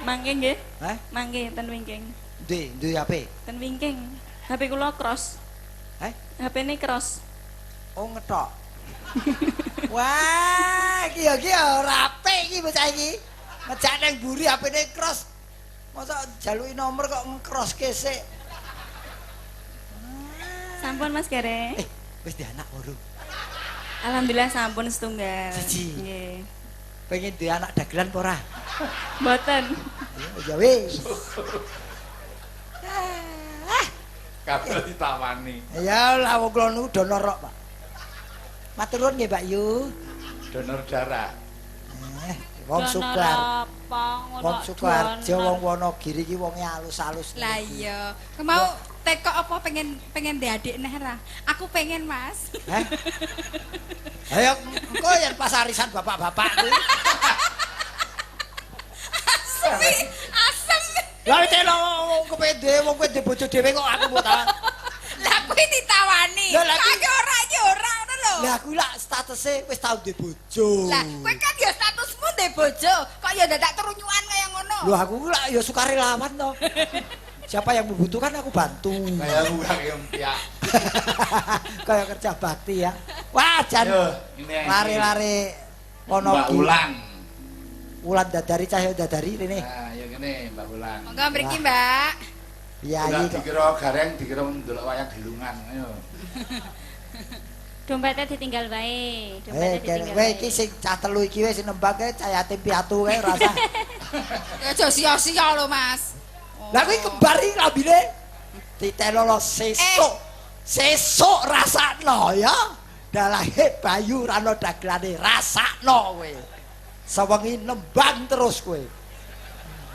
Mangke nggih. Hah? Mangke ten wingking. Ndi, ndi HP? Ten wingking. HP kula cross. Heh? HP-ne cross. Oh, ngetok. Wah, iki ya iki ya ora apik iki bocah iki. Ngejak nang mburi HP-ne cross. Masa jaluki nomor kok ngcrosske sik. Sampun Mas Gareng. Wis di anak loro. Alhamdulillah sampun setunggal. Siji. Nggih. Pengen duwe anak dagelan apa ora? Mboten. Ya wis. Kabeh ditawani. Ya lah wong kula niku donor kok, Pak. Matur nuwun nggih, Mbak Yu. Donor darah. Wong Sukar. Apa Wong Sukoharjo, wong Wonogiri iki wonge alus-alus. Lah iya. Mau tekok apa pengen pengen ndek adik neh ra? Aku pengen, Mas. Heh. Ayo engko yen pas arisan bapak-bapak kuwi. Asem. Asem. Lah wis wong kepengin dhewe wong kowe ndek bojo dhewe kok aku mbok tawani. Lah kuwi ditawani. Lah, lah, Lah ora iki ora ngono lho. Lah kuwi lak statuse wis tau ndek bojo. Lah kowe kan ya statusmu ndek bojo, kok ya dadak terunyukan kaya ngono. Lho aku lak ya sukarelawan to. Siapa yang membutuhkan aku bantu. Kayak urang yang piak. Kayak kerja bakti ya. Wah, jan lari-lari Mbak Ulan. Ulan Dadari Cahyo Dadari rene. Nah, ya ngene Mbak Ulan. Monggo mriki, Mbak. Piyayi kok. Dikira gareng, dikira ndelok wayang gelungan. Ayo. Dompetnya ditinggal wae. Dompetnya ditinggal. Kowe iki sing cah telu iki wis nembang kae cah yatim piatu kae rasa. Ya aja sia-sia lho, Mas. Lah kuwi kembar iki lambine. Titelolo sesuk. Sesuk rasakno ya. Dalahe Bayu rano dagelane rasakno kowe. Sewengi nembang terus kowe.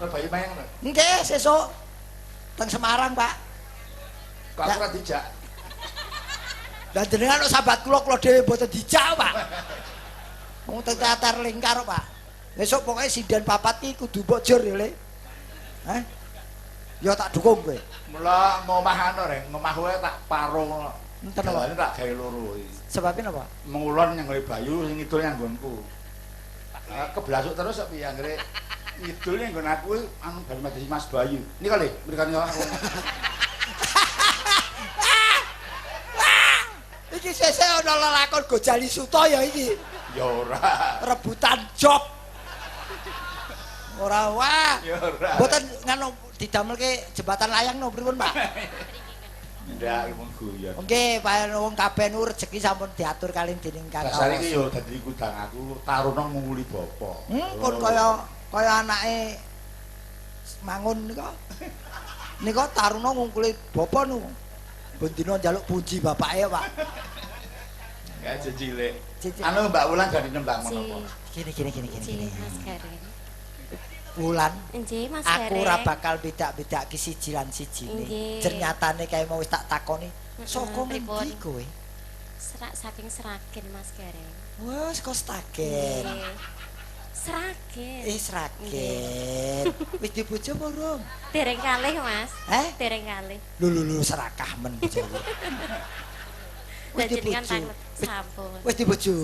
Kok Bayu mayang lho? Nggih, sesuk teng Semarang, Pak. Kok aku ora dijak. Lah jenengan kok sahabat kula kula dhewe mboten dijak, Pak. Wong teng teater lingkar, Pak. Besok pokoke sinden papat ki kudu mbok jur ya, Le. Hah? Ya tak dukung kowe. Mula ngomah anu Reng, ngomah kowe tak paro ngono. Enten apa? Dalane tak gawe loro iki. Sebabe napa? Mengulon nyang nggone Bayu sing ngidul nyang nggonku. Keblasuk terus kok piye anggere ngidul nyang nggon aku anu bar madhesi Mas Bayu. Nika lho, mrikane aku. Iki sesuk ana lelakon Gojali Suta ya iki. Ya ora. Rebutan job. Ora wah. Ya ora. Mboten nganu didamelke jembatan layang no pripun, Pak? Ndak iki mung guyon. Nggih, Pak wong kabeh nu rejeki sampun diatur kalih dening Kang. Dasare iki ya dadi kudang aku taruna ngunguli bapa. Pun kaya kaya anake Mangun nika. Nika taruna ngungkuli bapa nu. Ben dina njaluk puji bapake, Pak. Ya cilik. Anu Mbak Wulan gak nembang menapa? Gini gini gini gini. Mas Gareng. Wulan. Nggih, Mas Aku Gareng. ora bakal beda-bedake siji lan sijine. Nggih. Ternyatane kae mau wis tak takoni, saka pripun? ngendi kowe? Serak saking Sragen Mas Gareng. Wah, saka Sragen. Nggih. Sragen. Eh, Sragen. Wis dibojo apa urung? Dereng kalih, Mas. Eh? Dereng kalih. Lho lho lho serakah men bojoku. Wis Lah jenengan dibojo. tanglet sampun. Wis dibojo.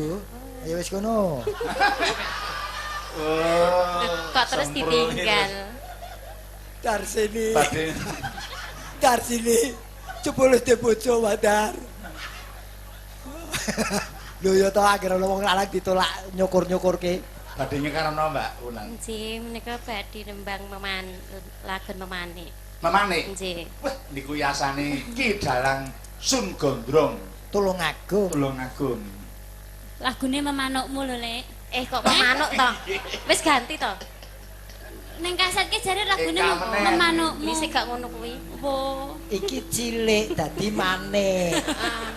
Ya wis kono. Oh, Kok terus sempro ditinggal. Darsini. Badhe Darsini. Jebul wis dibojo Wadar. Lho ya to anggere ana wong lanang ditolak nyukur-nyukurke. Badhe nyekarno Mbak Wulan. Nggih, menika badhe nembang meman lagon memanik. Memanik. Nggih. Wah, niku yasane Ki Dalang Sun Gondrong Tulungagung. Tulungagung. Lagune memanukmu lho, Lek. Eh kok memanuk to? Wis ganti to? Ning kaset ki jare lagune Eh, meneh. memanukmu. Wis gak ngono kuwi. Opo? Iki cilik dadi manik. Ah.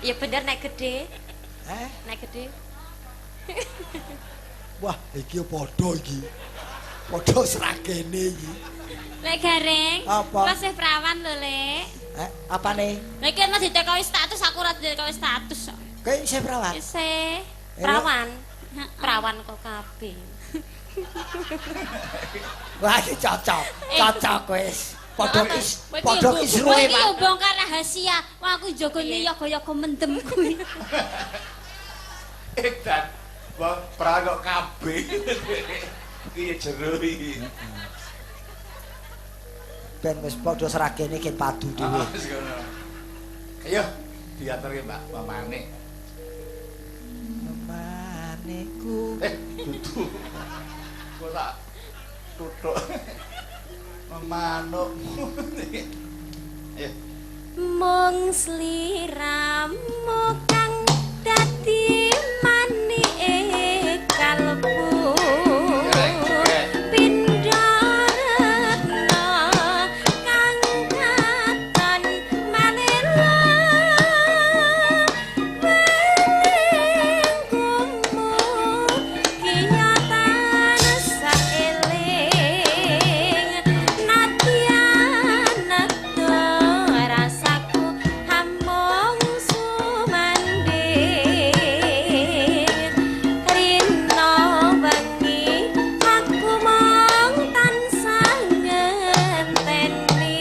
Ya bener nek gede, Heh? nek gede. Wah, iki ya padha iki. Padha sragene iki. Lek Gareng, Apa? masih perawan lho, Lek. Eh, apane? Lek iki masih ditekoki status aku ora ditekoki status. Kowe isih perawan? Isih. Perawan. Heeh. Perawan kok kabeh. Wah, iki cocok. Cocok wis. Padha kis, Kowe iki padha yo- kisruhe, kowe iki Pak. yo bongkar rahasia. Wah, aku jogone yoga-yoga mendem kuwi. Edan. Wah, perawan kok kabeh. Iki ya jero iki. Ben wis padha sragene gen padu dhewe. Ah, wis ngono. Ayo diaturke Mbak Memanik. Memanikku. Eh, dudu. Kok tak tutuk. Memanukmu. Ayo. Mung sliramu kang dadi manike kalbu. Pindha retna kang katon manela welingkumu kiyatan saeling nadyan nada rasaku hamung sumandhing rina wengi aku mung tansah ngenteni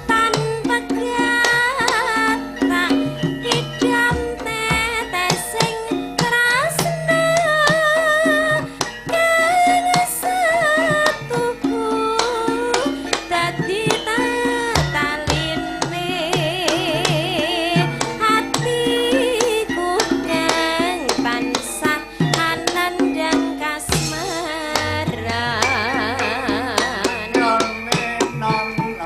tan pegat tak idam tetesing tresna kang satuhu dadi tataline atiku kang tansah anandang kasmaran. Non non non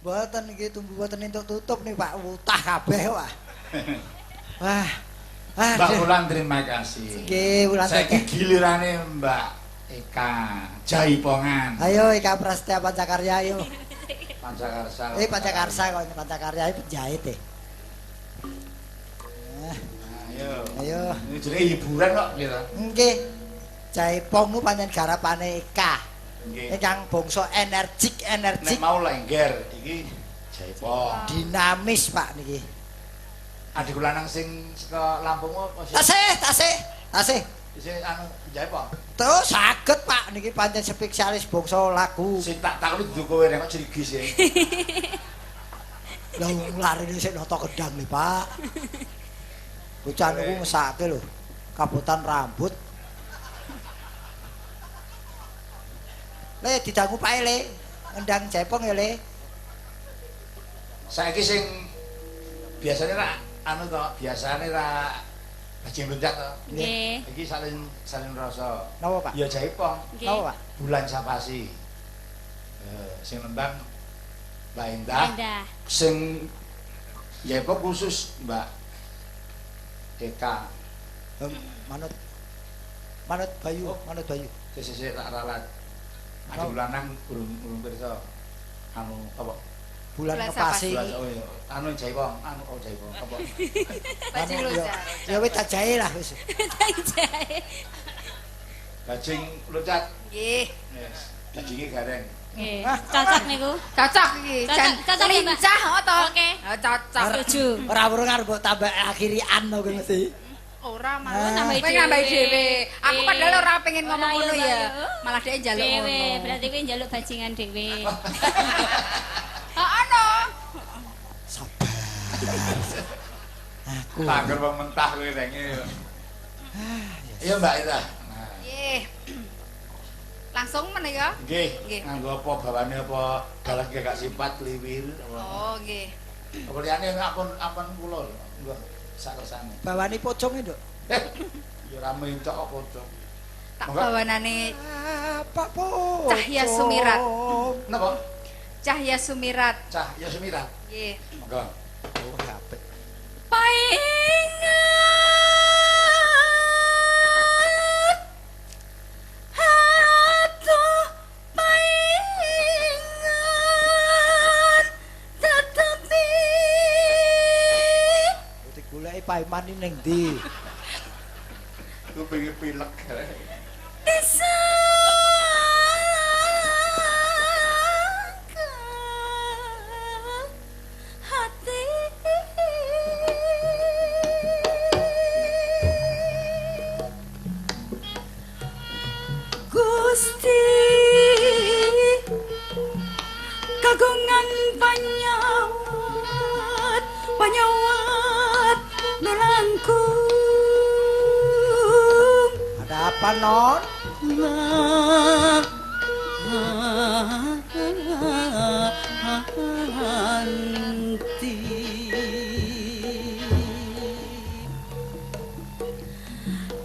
Mboten iki tumbu mboten entuk tutup nih Pak, utah kabeh wah. Wah. Mbak Wulan terima kasih. Nggih, Wulan. Saiki gilirane Mbak Eka Jaipongan. Ayo Eka Prasetya Pancakarya ayo. Pancakarsa. Pancakarsa kok Pancakarya iki penjahit e. Ayo. Ayo. Ini jenenge hiburan kok gitu. Nggih. Jaipong ku pancen garapane Eka. Nggih. Ingkang bangsa energik. Nek mau lengger iki Jaipong. Dinamis Pak niki. Adikku lanang sing saka Lampung apa sih? Tasih. Isih anu Jaipong. Terus saged Pak niki pancen spesialis bangsa lagu. Sing tak takoni dudu kowe rek kok crigis e. Lah larine sik nata kendang lho Pak. Bocah niku mesake lho. Kabotan rambut. Le didangu Pak le. Ngendang Jaipong ya le. Saiki sing biasane ra anu to, biasane ra bajing loncat to. Nggih. Iki salin rasa. Napa Pak? Ya Jaipong. Nggih. Napa Pak? Bulan Sapasi. Sing nembang Mbak Endah. Endah. Sing Jaipong khusus Mbak Eka. Manut. Manut Bayu, manut Bayu. Sik tak ralat. Aduk lanang urung pirsa. Anu apa? Bulan Ngepasi. Anu Jaipong, anu oh Jaipong apa? Bajing loncat. Ya wis tak jahe lah wis. Tak jahe. Bajing loncat. Nggih. Yes. Bajinge gareng. Nggih. Cocok niku. Cocok iki. Cocok ya, Mbak. Lincah to. Oke. Cocok. Setuju. Ora urung arep mbok tambah akhirian to kowe mesti. Ora malah nambahi kowe nambahi dhewe. Aku padahal ora pengen ngomong Ora, ngono iya, ya. Mbak. Malah dhek njaluk ngono. Dhewe, berarti kowe njaluk bajingan dhewe. Heeh no. Sabar. Aku Tangger wong mentah kowe renge. Iya Mbak Ira. Nggih. Langsung menika? Nggih. Nggih. Nganggo apa bawane apa dalan gak sifat kliwir apa. Oh, nggih. Apa liyane apun kula lho. Nggih. Sak kersane. Bawane pocong e, Nduk. Ya ora mencok kok pocong. Tak bawanane Pak Pocong. Cahya Sumirat. Napa? Cahya Sumirat. Cahya Sumirat. Nggih. Monggo. Oh, apik. Paingat atuh paingat tetapi Digoleki paiman iki ning ndi? Kupinge pilek. Disangka hati Gusti kagungan panyawat panyawat nolangkung. Ada apa non? Nanti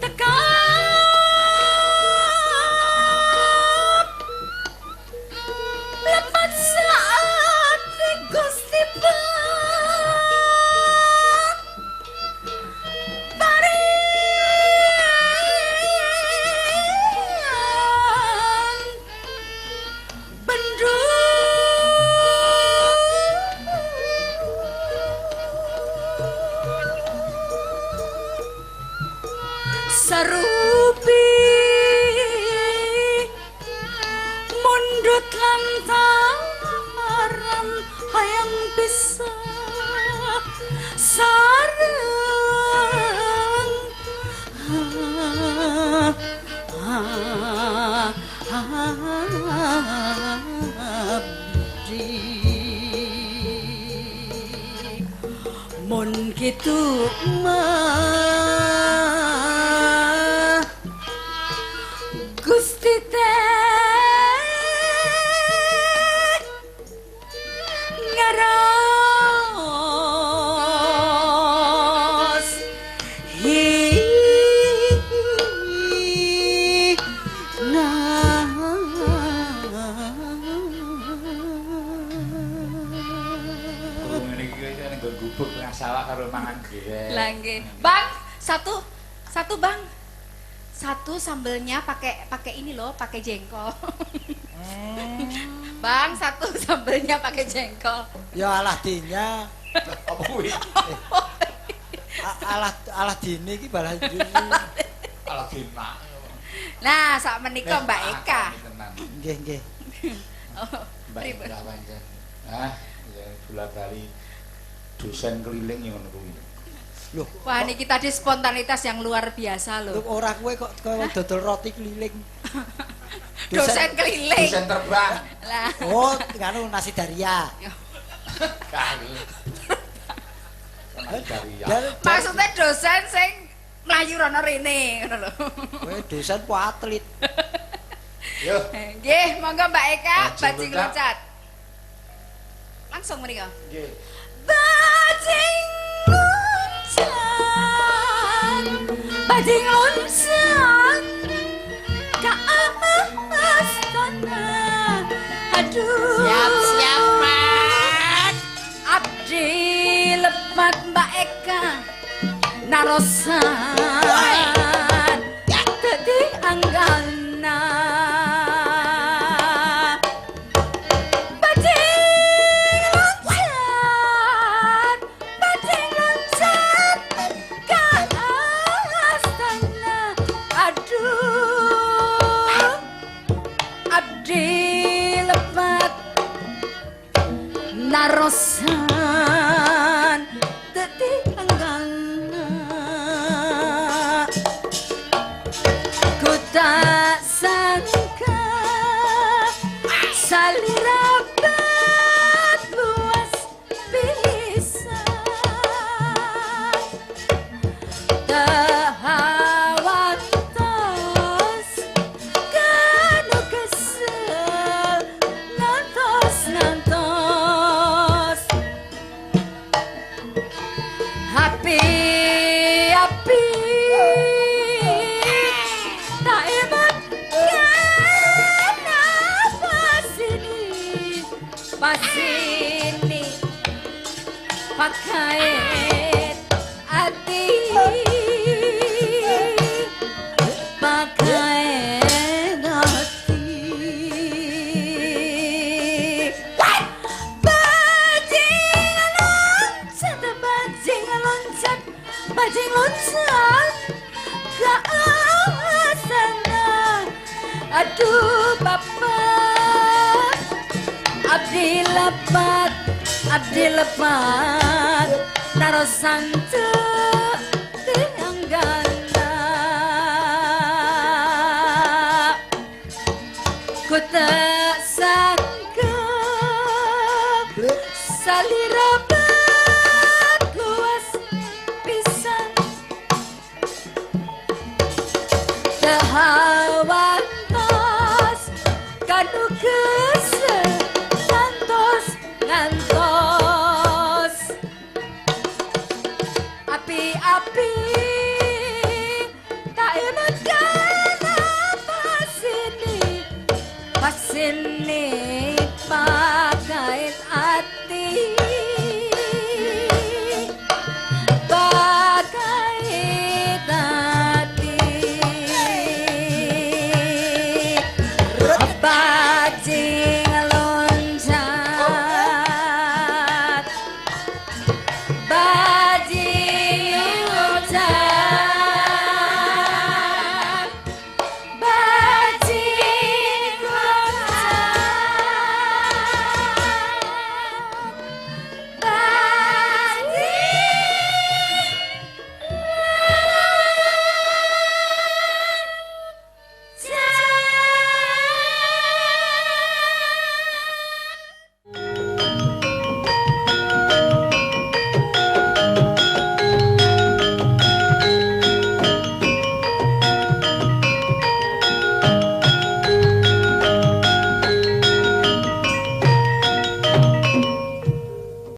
tekap lepat saat Gusti Pak Parian bendung sarupi mundut lantaran hayang bisa sareng abdi mun kitu mah Gusti teh ngaros hi na Ketawa karo mangan girek. Lah nggih. Bang, satu satu Bang. Satu sambelnya pakai pakai ini loh, pakai jengkol. Bang, satu sambelnya pakai jengkol. Ya alah dinya. Apa kuwi? Alah alah dini iki balah alah dina. Nah, sak menika Mbak Eka. Nggih, nggih. Oh, Mbak Eka pancen. Ah, ya bola-bali dosen keliling ya ngono kuwi. Loh, wah niki tadi spontanitas yang luar biasa loh. Lho ora kowe kok kowe dodol roti keliling. Dosen keliling. Dosen terbang. Lah. Oh, nganu nasi daria. Kali. Nasi daria. Maksudnya dosen sing mlayu rono rene ngono lho. Kowe dosen po atlet. Yo. Nggih, monggo Mbak Eka bajing loncat. Langsung menika. Nggih. Bajing loncat. Bajing loncat. Ka astana. Aduh. Siap, siap, Pak. Abdi lepat Mbak Eka narosan dadi anggana. Bajing loncat, bajing loncat ka astana. Aduh, abdi lepat narosan dadi anggana. Ku tak sangka salira bat luas pisan, tahawantos kanu kesel ngantos ngantos. Api api tak emat kenapa sini pasini pakai hati, pakai hati. Bajing loncat, bajing loncat, bajing loncat ke sana. Aduh bapak, abdi lepat, abdi lepat narosan tianggana. Ku tak sangka salira bat luas pisan, tahawantos kanu kesel ngantos ngantos. Api-api tak emat kenapa sini pasini pakai hati, pakai hati. Bajing loncat, bajing